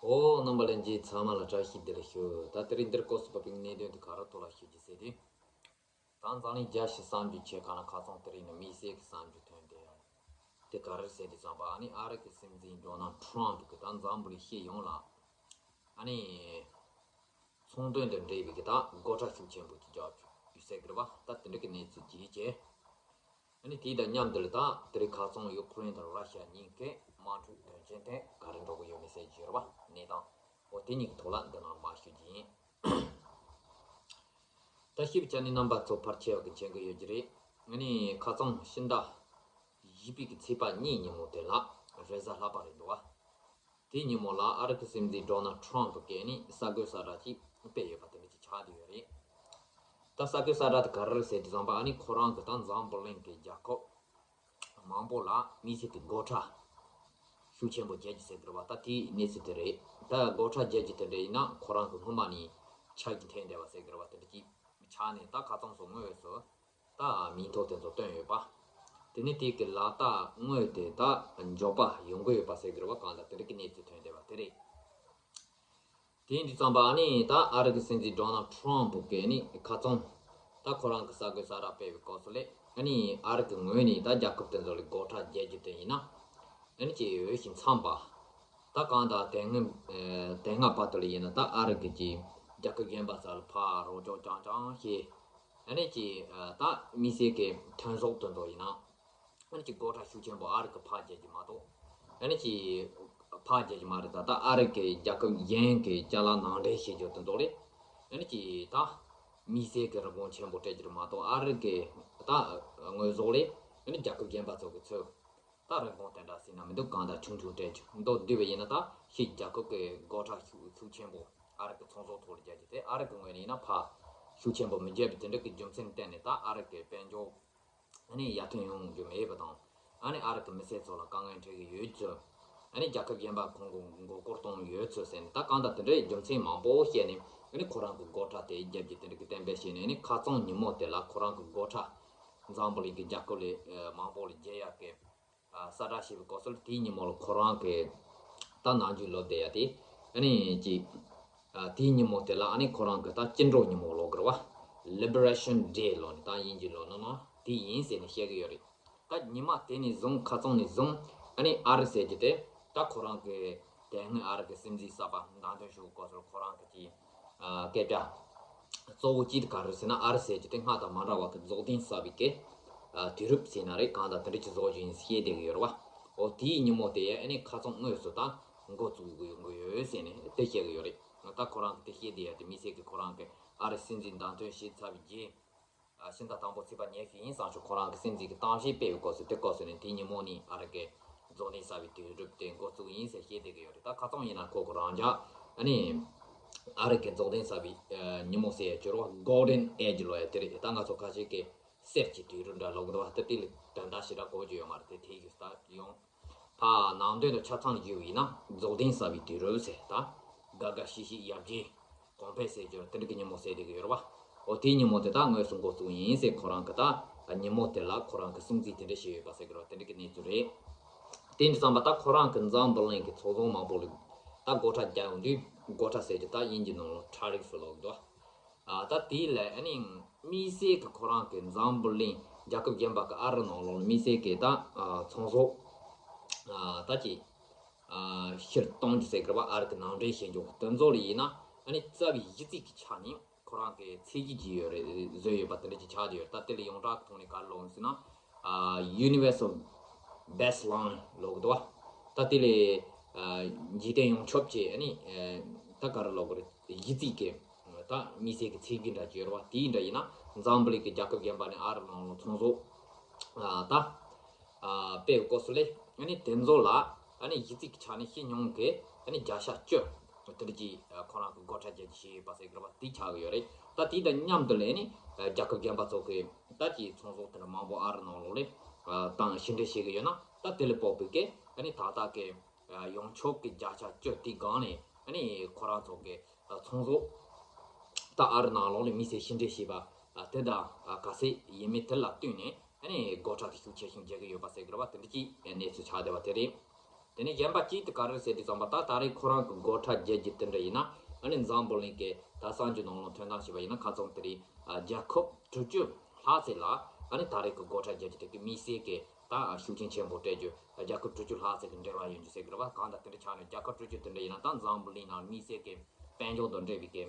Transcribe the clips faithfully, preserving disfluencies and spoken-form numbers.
ཨོ། རྣམ་པ་ལྷན་རྒྱས་ཚང་མ་ལ་བཀྲ་ཤིས་བདེ་ལེགས་ཞུ། ད་དེ་རིང་འདིར་སྐོར་སུ་བབས་པའི་གནད་དོན་དེ་ག་རེ་ཐོག་ལ་ཞུ་རྒྱུ་ཟེར་དུས། ད་འཛམ་གླིང་རྒྱལ་སྤྱིའི་གསར་འགྱུར་ཆེ་ཁག་ན་ཁ་སང་དེ་རིང་ནི་དམིགས་བསལ་གྱི་གསར་འགྱུར་ཐོན་བསྡད་ཡོད། དེ་ག་རེ་ཟེར་དུས་ཙམ་པ་ཨ་ནི་ཨ་རི་གི་སྲིད་འཛིན་ཌོ་ནལ་ཊམ་གི་ད་འཛམ་བུ་གླིང་སྤྱི་ཡོངས་ལ་ཨ་ནི་ཚོང་དོན་དང་འབྲེལ་བའི་གི་ད་སྒོ་ཁྲལ་ཤུགས་ཆེན་པོ་ཅིག་བརྒྱབ་ཡོད་ཟེར་གི་རེད་པ། ད་དེ་འདྲ་གི་གནས་ཚུལ་ཅིག་བྱས། ཨ་ནི་དེ་དང་མཉམ་དུ་ལ་ད་དེ་རིང་ཁ་སང་ཡུ་ཁུ་རེན་དང་ར་ཤ་གཉིས་ཀས་དམག་འཁྲུག་དོན་རྐྱེན་ཐད་ག་རེ་འགྲོ་གི་ཡོད་མེད་ཟེར་གྱི་ཡོད་རེད་པ། གནས་སྟངས་འོ་དེ་གཉིས་ཀྱི་ཐོག་ལ་འདི་ནང་མར་ཞུ་རྒྱུ་ཡིན། ད་ཞིབ་ཆ་ནི་རྣམ་པ་ཚོ་ཕལ་ཆེ་བ་གི་མཁྱེན་གི་ཡོད་ཀྱི་རེད། ཨ་ནི་ཁ་སང་ཕྱི་ཟླ་བཞི་པའི་གི་ཚེས་པ་གཉིས་ཉིན་མོ་དེ་ལ་རེས་གཟའ་ལྷག་པ་རེད་འདུག་བ། དེའི་ཉིན་མོ་ལ་ཨ་རི་གི་སྲིད་འཛིན་ཌོ་ནལ་ཊམ་གིས་ནི་གསར་འགོད་གསལ་བསྒྲགས་ཅིག་སྤེལ་ཡོད་པ་དེ་འདྲ་ཅིག་ཆགས་བསྡད་ཡོད་རེད། ད་གསར་འགོད་གསལ་བསྒྲགས་དེ་ག་རེ་རེད་ཟེར་དུས་ཙམ་པ་ཨ་ནི་ཁོ་རང་གི་ད་འཛམ་བུ་གླིང་གི་རྒྱལ་ཁབ་མང་པོ་ལ་དམིགས་བསལ་གྱི་སྒོ་ཁྲལ་ཤུགས་ཆེན་པོ་རྒྱག་རྒྱུ་ཟེར་གི་རེད་པ། ད་དེའི་གནས་ཚུལ་དེ་རེད། ད་སྒོ་ཁྲལ་རྒྱག་རྒྱུ་དེ་འདྲ་ཡིན་ན་ཁོ་རང་གི་སྔོན་མ་ནས་འཆར་གཞི་འཐེན་བསྡད་པ་ཟེར་གི་རེད་པ། དེ་འདྲ་ཅིག་ཆགས་ནས་ད་ཁ་སང་སོ་དངོས་སུ་ད་མིང་ཐོ་དེ་ཚོ་བཏོན་ཡོད་པ། དེ་ནས་དེ་གི་ལག་བསྟར་དངོས་དེ་ད་མགྱོགས་པ་ཡོང་གི་ཡོད་པ་ཟེར་གི་རེད་པ། གང་ལྟར་དེ་འདྲ་གི་གནས་ཚུལ་ཐོན་བསྡད་པ་དེ་རེད། དེ་ཡིན་དུས་ཙམ་པ་ཨ་ནི་ད་ཨ་རི་གི་སྲིད་འཛིན་ཌོ་ནལ་ཊམ་གིས་ནི་ཁ་སང་ད་ཁོ་རང་གི་གསར་འགོད་གསལ་བསྒྲགས་སྤེལ་བའི་སྐབས་སུ་ལས་ཨ་ནི་ཨ་རི་གི་ངོས་ནས་ད་རྒྱལ་ཁབ་དེ་ཚོ་ལ་སྒོ་ཁྲལ་རྒྱག་རྒྱུ་དེ་ཡིན་ན་ཨ་ནི་ཅིག་འོས་ཤིང་འཚམས་པ། ད་གང་ལྟར་དེ་སྔ་དེ་སྔ་བར་དུ་ལ་ཡིན་ན་ད་ཨ་རི་གི་ཅིག་རྒྱལ་ཁབ་གཞན་པ་ཚོ་ལ་ཕར་རོགས་སྐྱོར་རྐྱང་རྐྱང་བྱས། ཨ་ནི་ཅིག་ད་དམིགས་བསལ་གྱི་ཐོན་ཟོག་དེ་ཚོ་ཡིན་ན། ཨ་ནི་ཅིག་སྒོ་ཁྲལ་ཤུགས་ཆེན་པོ་ཨ་རི་གི་ཕར་རྒྱག་རྒྱུ་མ་གཏོགས། ཨ་ནི་ཅིག་ཕར་རྒྱག་རྒྱུ་མ་རེད། ད་ལྟ་ཨ་རི་གི་རྒྱལ་ཁབ་གཞན་གྱི་ཅ་ལག་ནང་འདྲེན་བྱེད་རྒྱུ་དེ་ཚོ་ལས། ཨ་ནི་ཅིག་ད་དམིགས་བསལ་གྱི་རིན་གོང་ཆེན་པོ་སྤྲད་རྒྱུ་རེད་མ་གཏོགས་ཨ་རི་གི་ད་དངོས་ཟོག་ལས་ཨ་ནི་རྒྱལ་ཁབ་གཞན་པ་ཚོ་གི་ཚོད་ད་རིན་གོང་དེ་འདྲ་ཟིན་ན་མི་འདུག་གང་ལྟར་ཆུང་ཆུང་སྤྲད་རྒྱུ་མདོར་བསྡུས་པ་ཡིན་ན། ད་ཕྱིའི་རྒྱལ་ཁབ་ཀྱི་སྒོ་ཁྲལ་ཤུགས་ཤུགས་ཆེན་པོ་ཨ་རི་གི་ཚོང་ཟོག་ཐོག་ལ་རྒྱག་རྒྱུ་དེ་ཨ་རི་གི་ངོས་ནས་ཡིན་ན་ཕར་ཤུགས་ཆེན་པོ་མི་རྒྱག་པའི་དེ་འདྲ་གི་རྒྱུ་མཚན་བརྟེན་ནས་ད་ཨ་རི་གི་དཔལ་འབྱོར་ཨ་ནི་ཡར་ཐོན་ཡོང་རྒྱུ་མེད་པ་དང་། ཨ་ནི་ཨ་རི་གི་མི་སེར་ཚོ་ལ་དཀའ་ངལ་འཕྲད་ཀྱི་ཡོད་ཚུལ། ཨ་ནི་རྒྱལ་ཁབ་གཞན་པ་ཁོང་གི་མགོ་སྐོར་གཏོང་ཡོད་ཚུལ་ཟེར་ནས་ད་གང་ལྟར་དེ་འདྲའི་རྒྱུ་མཚན་མང་པོ་བཤད་ནས་ཨ་ནི་ཁོ་རང་གི་སྒོ་ཁྲལ་དེ་རྒྱབ་ཀྱི་དེ་འདྲ་གི་གཏན་འབེབས་བྱས་ནས། ཨ་ནི་ཁ་སང་ཉིན་མོ་དེ་ལ་ཁོ་རང་གི་སྒོ་ཁྲལ་འཛམ་བུ་གླིང་གི་རྒྱལ་ཁབ་ལས་མང་པོ་ལ་རྒྱག་ཡག་གི་གསལ་བསྒྲགས་བྱས་པའི་སྐབས་སུ་དེའི་ཉིན་མོ་ལ་ཁོ་རང་གི་ད་ནམ་རྒྱུན་ལོ་བསྡད་ཡ་དེ་ཨ་ནི་ཅིག་ཨ་དེའི་ཉིན་མོ་དེ་ལ་ཨ་ནི་ཁོ་རང་གི་ད་བཅིངས་འགྲོལ་ཉིན་མོ་ལབ་དགོས་རེད་བ། Liberation Day ལབ་ནས་ད་དབྱིན་ཇིའི་ལོ་ནང་ན་དེ་ཡིན་ཟེར་ནས་བཤད་ཀྱི་ཡོད་རེད། ད་ཉི་མ་དེ་ནས་བཟུང་ཁ་སང་ནས་བཟུང་ཨ་ནི་ཨ་རི་ཟེར་གྱི་དེ་ད་ཁོ་རང་གི་དེ་སྔོན་ཨ་རི་གི་སྲིད་འཛིན་གསར་པ་བདམས་ཐོན་ཞུ་སྐབས་སུ་ཁོ་རང་གི་ཅིག་ཨ་སྐད་ཆ་གཙོ་བོ་གཅིག་དེ་ག་རེ་ཟེར་ན། ཨ་རི་ཟེར་གྱི་དེ་སྔར་དང་མ་འདྲ་བ་གི་རྫོགས་ལྡན་གསར་པའི་གི་ཨ་དུས་རབས་ཟེར་ན་རེད། གང་ལྟར་དེ་འདྲ་ཅིག་བཟོ་རྒྱུ་ཡིན་ཟེར་བཤད་བསྡད་ཀྱི་ཡོད་རེད་བ། འོ་དེའི་ཉིན་མོ་དེ་ཨ་ནི་ཁ་སང་དངོས་སུ་ད་འགོ་བཙུགས་དགོས་ཀྱི་ཡོད་ཟེར་ནས་དེ་བཤད་ཀྱི་ཡོད་རེད། ད་ཁོ་རང་གི་དེ་བཤད་བསྡད་ཡ་དེ་དམིགས་བསལ་གྱི་ཁོ་རང་གི་ཨ་རི་སྲིད་འཛིན་བདམས་ཐོན་བྱས་ཚར་བའི་རྗེས། ཨ་ཕྱི་ཟླ་དང་པོ་ཚེས་པ་ཉེར་བཞི་ཡིན་བསམ་ཆོག་ཁོ་རང་གི་སྲིད་འཛིན་གྱི་གཏམ་བཤད་སྤེལ་བའི་སྐབས་སུ་དེ་སྐབས་སུ་ནས་དེའི་ཉིན་མོ་ནས་ཨ་རི་གི་རྫོགས་ལྡན་གསར་པའི་དུས་རབས་དེ་འགོ་བཙུགས་ཡིན་ཟེར་བཤད་བསྡད་ཀྱི་ཡོད་རེད། ད་ཁ་སང་ཡིན་ན་ཁོ་གི་རང་འཇགས་ཨ་ནི་ཨ་རི་གི་རྫོགས་ལྡན་གསར་པའི་ཨ་ཉིན་མོ་ཟེར་ཡ་སྦྱོར་བ་Golden Age ལབ་ཡ་དེ་རེད། ད་ང་ཚོ་ཁ་ཤས་ཀྱིས་གསེར་གྱི་དུས་རབས་འདྲ་ལབ་གི་འདུག་བ། ད་དེ་ལ་དོན་དག་ཞེ་དྲག་གོ་རྒྱུ་ཡོད་མ་རེད། དེ་དེའི་གི་ལྟར་ཡོང་། ཕར་ནང་དོན་དུ་ཆ་ཚང་བརྗོད་པ་ཡིན་ན་རྫོགས་ལྡན་གསར་པའི་དུས་རབས་ཟེར། ད་དགའ་དགའ་ཤིག་ཤིག་ཡར་རྒྱས་གོང་འཕེལ་ཟེར་རྒྱུ་དེ་འདྲ་གི་ཉིན་མོ་ཟེར་བསྡད་ཀྱི་ཡོད་རེད་བ། འོ་དེའི་ཉིན་མོ་དེ་ད་དངོས་སུ་འགོ་བཙུགས་ཡིན་ཟེར་ཁོ་རང་གི་ད་ཉིན་མོ་དེ་ལ་ཁོ་རང་གི་སྲུང་བརྩི་དེ་འདྲ་བྱས་ཡོད་པ་ཟེར་གི་རེད་བ། དེ་འདྲ་གི་གནས་ཚུལ་རེད། དེ་འདྲ་བསམ་པ་ད་ཁོ་རང་གི་འཛམ་བུ་གླིང་གི་ཚོང་ཟོག་མང་པོ་ལ་ད་སྒོ་ཁྲལ་རྒྱག་ཡོང་དུས་སྒོ་ཁྲལ་ཟེར་རྒྱུ་ད་དབྱིན་ཇིའི་ནང་ལ་tariff ལབ་ཀྱི་འདུག་ཨ་ད་དེ་ལས་ཨ་ནི་དམིགས་བསལ་གྱི་ཁོ་རང་གི་འཛམ་བུ་གླིང་རྒྱལ་ཁབ་གཞན་པ་གི་ཨ་རི་ནང་ལོགས་ལ་དམིགས་བསལ་གྱི་ད་ཨ་ཚོང་ཟོག་ཨ་ད་ཅིག་ཨ་ཕྱིར་གཏོང་རྒྱུ་ཟེར་གི་རེད་བ། ཨ་རི་གི་ནང་འདྲེན་བྱེད་འཇོག་དེ་ཚོ་ལ་ཡིན་ན་ཨ་ནི་རྩ་བའི་གཞི་རྩའི་གི་ཆ་ནས་ཁོ་རང་གི་ཚད་གཞི་ཅིག་ཡོད་རེད། བཟོས་ཡོད་པ་དེ་འདྲ་ཅིག་ཆགས་བསྡད་ཡོད་རེད། ད་དེ་ལ་ཡོངས་གྲགས་ཀྱི་ཐོག་ནས་ག་རེ་ལབ་ཟེར་ན་ཨ་Universal Baseline ལབ་ཀྱི་འདུག་བ། ད་དེ་ལས་ཨ་འཇིག་རྟེན་ཡོངས་ཁྱབ་ཀྱི་ཨ་ནི་ཨ་ད་ག་རེ་ལབ་དགོས་རེད། གཞི་རྩའི་གི་ད་དམིགས་བསལ་གྱི་ཚད་གཞི་འདྲ་ཅིག་ཡོད་རེད་བ། དེ་འདྲ་ཡིན་ན་འཛམ་བུ་གླིང་གི་རྒྱལ་ཁབ་གཞན་པ་ནས་ཨ་རི་ནང་ལ་ཚོང་ཟོག་ཨ་ད་ཨ་སྤེལ་བའི་སྐབས་སུ་ལས་ཨ་ནི་དེ་ཚོ་ལ་ཨ་ནི་གཞི་རྩའི་གི་ཆ་ནས་སྤྱི་ཉུང་གི་ཨ་ནི་བརྒྱ་ཆ་བཅུ་དེ་འདྲ་ཅིག་ཨ་ཁོ་རང་གི་སྒོ་ཁྲལ་རྒྱག་རྒྱུ་བྱས་ཡོད་པ་ཟེར་གི་རེད་བ། དེ་ཆགས་ཀྱི་ཡོད་རེད། ད་དེ་དང་མཉམ་དུ་ལས་ཨ་ནི་ཨ་རྒྱལ་ཁབ་གཞན་པ་ཚོ་གི་ད་ཅིག་ཚོང་ཟོག་དེ་འདྲ་མང་པོ་ཨ་རི་ནང་ལོགས་ལས་ཨ་བཏང་ཕྱིར་འདྲེན་བྱེད་ཀྱི་ཡོད་ན། ད་དེ་ལ་དཔག་པའི་གི་ཨ་ནི་ད་ལྟ་གི་ཡོངས་ཁྱབ་ཀྱི་བརྒྱ་ཆ་བཅུ་དེའི་སྒང་ནས་ཨ་ནི་ཁོ་རང་ཚོ་གི་ཚོང་ཟོག་ད་ཨ་རི་ནང་ལོགས་ལ་དམིགས་བསལ་ཕྱིར་འདྲེན་བྱས་པ་དེ་དང་ག་ཚད་ཡིན་མིན་དེ་ལ་བསྟུན་ནས་ཨ་ནི་སྒོ་ཁྲལ་དེ་ཤུགས་ཆེ་ཤོས་རྒྱག་གི་ཡོད་པ་ཟེར་གི་རེད་བ། དེ་འདྲ་ཅིག་གནས་ཚུལ་ཆགས་བསྡད་པ་དེ་རེད། དེ་ནས་གཞན་པ་གཅིག་དེ་ག་རེ་ཟེར་དུས་ཙམ་པ། ད་ད་རེས་ཁོ་རང་གི་སྒོ་ཁྲལ་བརྒྱབ་རྒྱུ་དེ་འདྲ་ཡིན་ན། ཨ་ནི་འཛམ་བུ་གླིང་གི་ད་གསར་འགྱུར་ནང་ལ་ཐོན་སྟངས་བྱས་པ་ཡིན་ན། ཁ་སང་དེ་རིང་རྒྱལ་ཁབ་དྲུག་ཅུ་ལྷག་ཙམ་ལ་ཨ་ནི་ད་རེས་ཀྱི་སྒོ་ཁྲལ་བརྒྱབ་རྒྱུ་དེ་གི་དམིགས་བསལ་གྱི་ད་ཤུགས་རྐྱེན་ཆེན་པོ་སྤྲད་རྒྱུ། རྒྱལ་ཁབ་དྲུག་ཅུ་ལྷག་ཙམ་གྱི་འབྲེལ་བ་ཡོད་རྒྱུ་ཟེར་གི་རེད་བ། གང་ལྟར་དེ་འདྲ་ཆགས་ནས་རྒྱལ་ཁབ་དྲུག་ཅུ་དེ་འདྲ་ཡིན་ན། ད་འཛམ་བུ་གླིང་ནང་དམིགས་བསལ་གྱི་དཔལ་འབྱོར་དང་འབྲེལ་བའི་གི་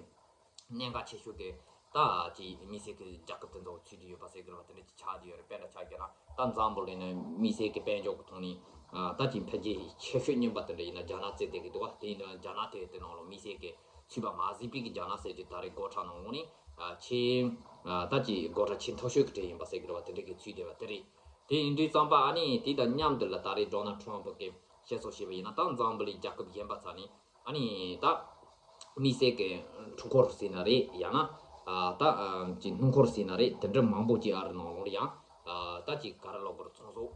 གནད་འགག་ཆེ་ཤོས་ཀྱི་ད་ཅིག་དམིགས་བསལ་གྱི་རྒྱལ་ཁབ་དེ་ཚོ་ཚུད་ཀྱི་ཡོད་པ་ཟེར་གི་རེད་བ། དེ་འདྲ་ཅིག་ཆགས་བསྡད་ཡོད་རེད། དཔེར་ན་ཆ་བཞག་ན་ད་འཛམ་བུ་གླིང་ནང་དམིགས་བསལ་གྱི་དཔལ་འབྱོར་གྱི་ཐོག་ནས་ཨ་ད་ཅིག་འཕེལ་རྒྱས་ཆེ་ཤོས་རྙིང་པ་དེ་འདྲ་ཡིན་ན་རྒྱ་ནག་བརྩིས་བསྡད་ཀྱི་འདུག་བ། དེ་ཡིན་དུས་རྒྱ་ནག་དེ་དེ་ནང་ལ་དམིགས་བསལ་གྱི་ཚུད་པ་མ་ཟིན་པའི་གི་རྒྱ་ནག་ཟེར་རྒྱུ་ད་རེས་སྒོ་ཁྲལ་ནང་ལོགས་ནས་ཨ་ཆེས་ཨ་ད་ཅིག་སྒོ་ཁྲལ་ཆེས་མཐོ་ཤོས་ཀྱི་གྲས་ཡིན་པ་ཟེར་གི་རེད་བ། དེ་འདྲ་གི་ཚུད་བསྡད་པ་དེ་རེད། དེ་ཡིན་དུས་ཙམ་པ་ཨ་ནི་དེ་དང་མཉམ་དུ་ལ་ད་རེས་ཌོ་ནལ་ཊམ་ཕ་གིས་བཤད་སྲོལ་བྱས་པ་ཡིན་ན། ད་འཛམ་བུ་གླིང་རྒྱལ་ཁབ་གཞན་པ་ཚོ་ནི་ཨ་ནི་ད་དམིགས་བསལ་གྱི་འཕྲུལ་འཁོར་ཟེར་ན་རེད། ཡང་ན་ཨ་ད་ཨ་ཅིག་སྣུམ་འཁོར་ཟེར་ན་རེད། དེ་འདྲ་མང་པོ་ཅིག་ཨ་རི་ནང་ལོགས་ལ་ཡང་ཨ་ད་ཅིག་ག་རེ་ལབ་དགོས་རེད། ཚོང་ཟོག་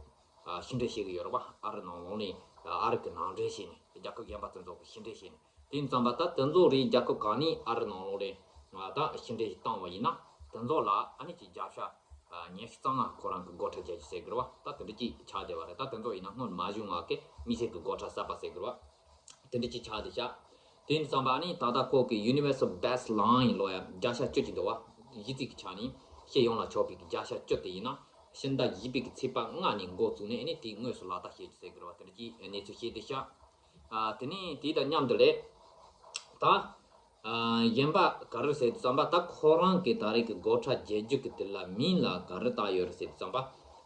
ཨ་ཕྱི་འགྲོ་བྱེད་ཀྱི་ཡོད་རེད་བ། ཨ་རི་ནང་ལོགས་ནས་ཨ་རི་གི་ནང་འདྲེན་བྱས་ནས་རྒྱལ་ཁབ་གཞན་པ་དེ་ཚོ་གི་ཕྱི་འགྲོ་བྱས་ནས། དེ་ཙམ་པ་ད་དེ་ཚོ་རེད། རྒྱལ་ཁབ་གང་ནས་ཨ་རི་ནང་ལོགས་ལ་ད་ཕྱི་འགྲོ་བཏང་བ་ཡིན་ན་དེ་ཚོ་ལ་ཨ་ནི་ཅིག་བརྒྱ་ཆ་ཉི་ཤུ་རྩ་ལྔ་ཁོ་རང་གི་སྒོ་ཁྲལ་བརྒྱབ་རྒྱུ་ཟེར་གི་རེད་བ། ད་དེ་འདྲ་ཅིག་ཆགས་བསྡད་པ་རེད། ད་དེ་ཚོ་ཡིན་ན་སྔོན་མ་བྱུང་བ་གི་དམིགས་བསལ་གྱི་སྒོ་ཁྲལ་གསར་པ་ཟེར་གི་རེད་བ། དེ་འདྲ་ཅིག་ཆགས་བསྡད་ཤག་དེ་ཙམ་པ་ཨ་ནི་ད་ལྟ་ཁོ་གི་Universal Baseline ལོ་ཡ་བརྒྱ་ཆ་བཅུ་ཅིག་འདུག་བ། གཞི་རྩའི་གི་ཆ་ནས་སྤྱི་ཡོངས་ལ་ཆགས་པའི་གི་བརྒྱ་ཆ་བཅུ་དེ་ཡིན་ན་ཕྱི་ཟླ་བཞི་པའི་གི་ཚེས་པ་ལྔ་ནས་འགོ་བཙུགས་ནས་ཨ་ནི་དེ་དངོས་སུ་ལག་བསྟར་བྱེད་རྒྱུ་ཟེར་གི་རེད་བ། དེ་འདྲ་ཅིག་གནས་ཚུལ་བཤད་བསྡད་ཤག་ཨ་དེ་ནས་དེ་དང་མཉམ་དུ་ལས་ད་ཨ་གཞན་པ་ག་རེ་ཟེར་དུས་ཙམ་པ། ད་ཁོ་རང་གི་ད་རེས་ཀྱི་སྒོ་ཁྲལ་བརྒྱབ་རྒྱུ་གི་དེ་ལ་མིང་ལ་ག་རེ་བཏགས་ཡོད་རེད་ཟེར་དུས་ཙམ་པ།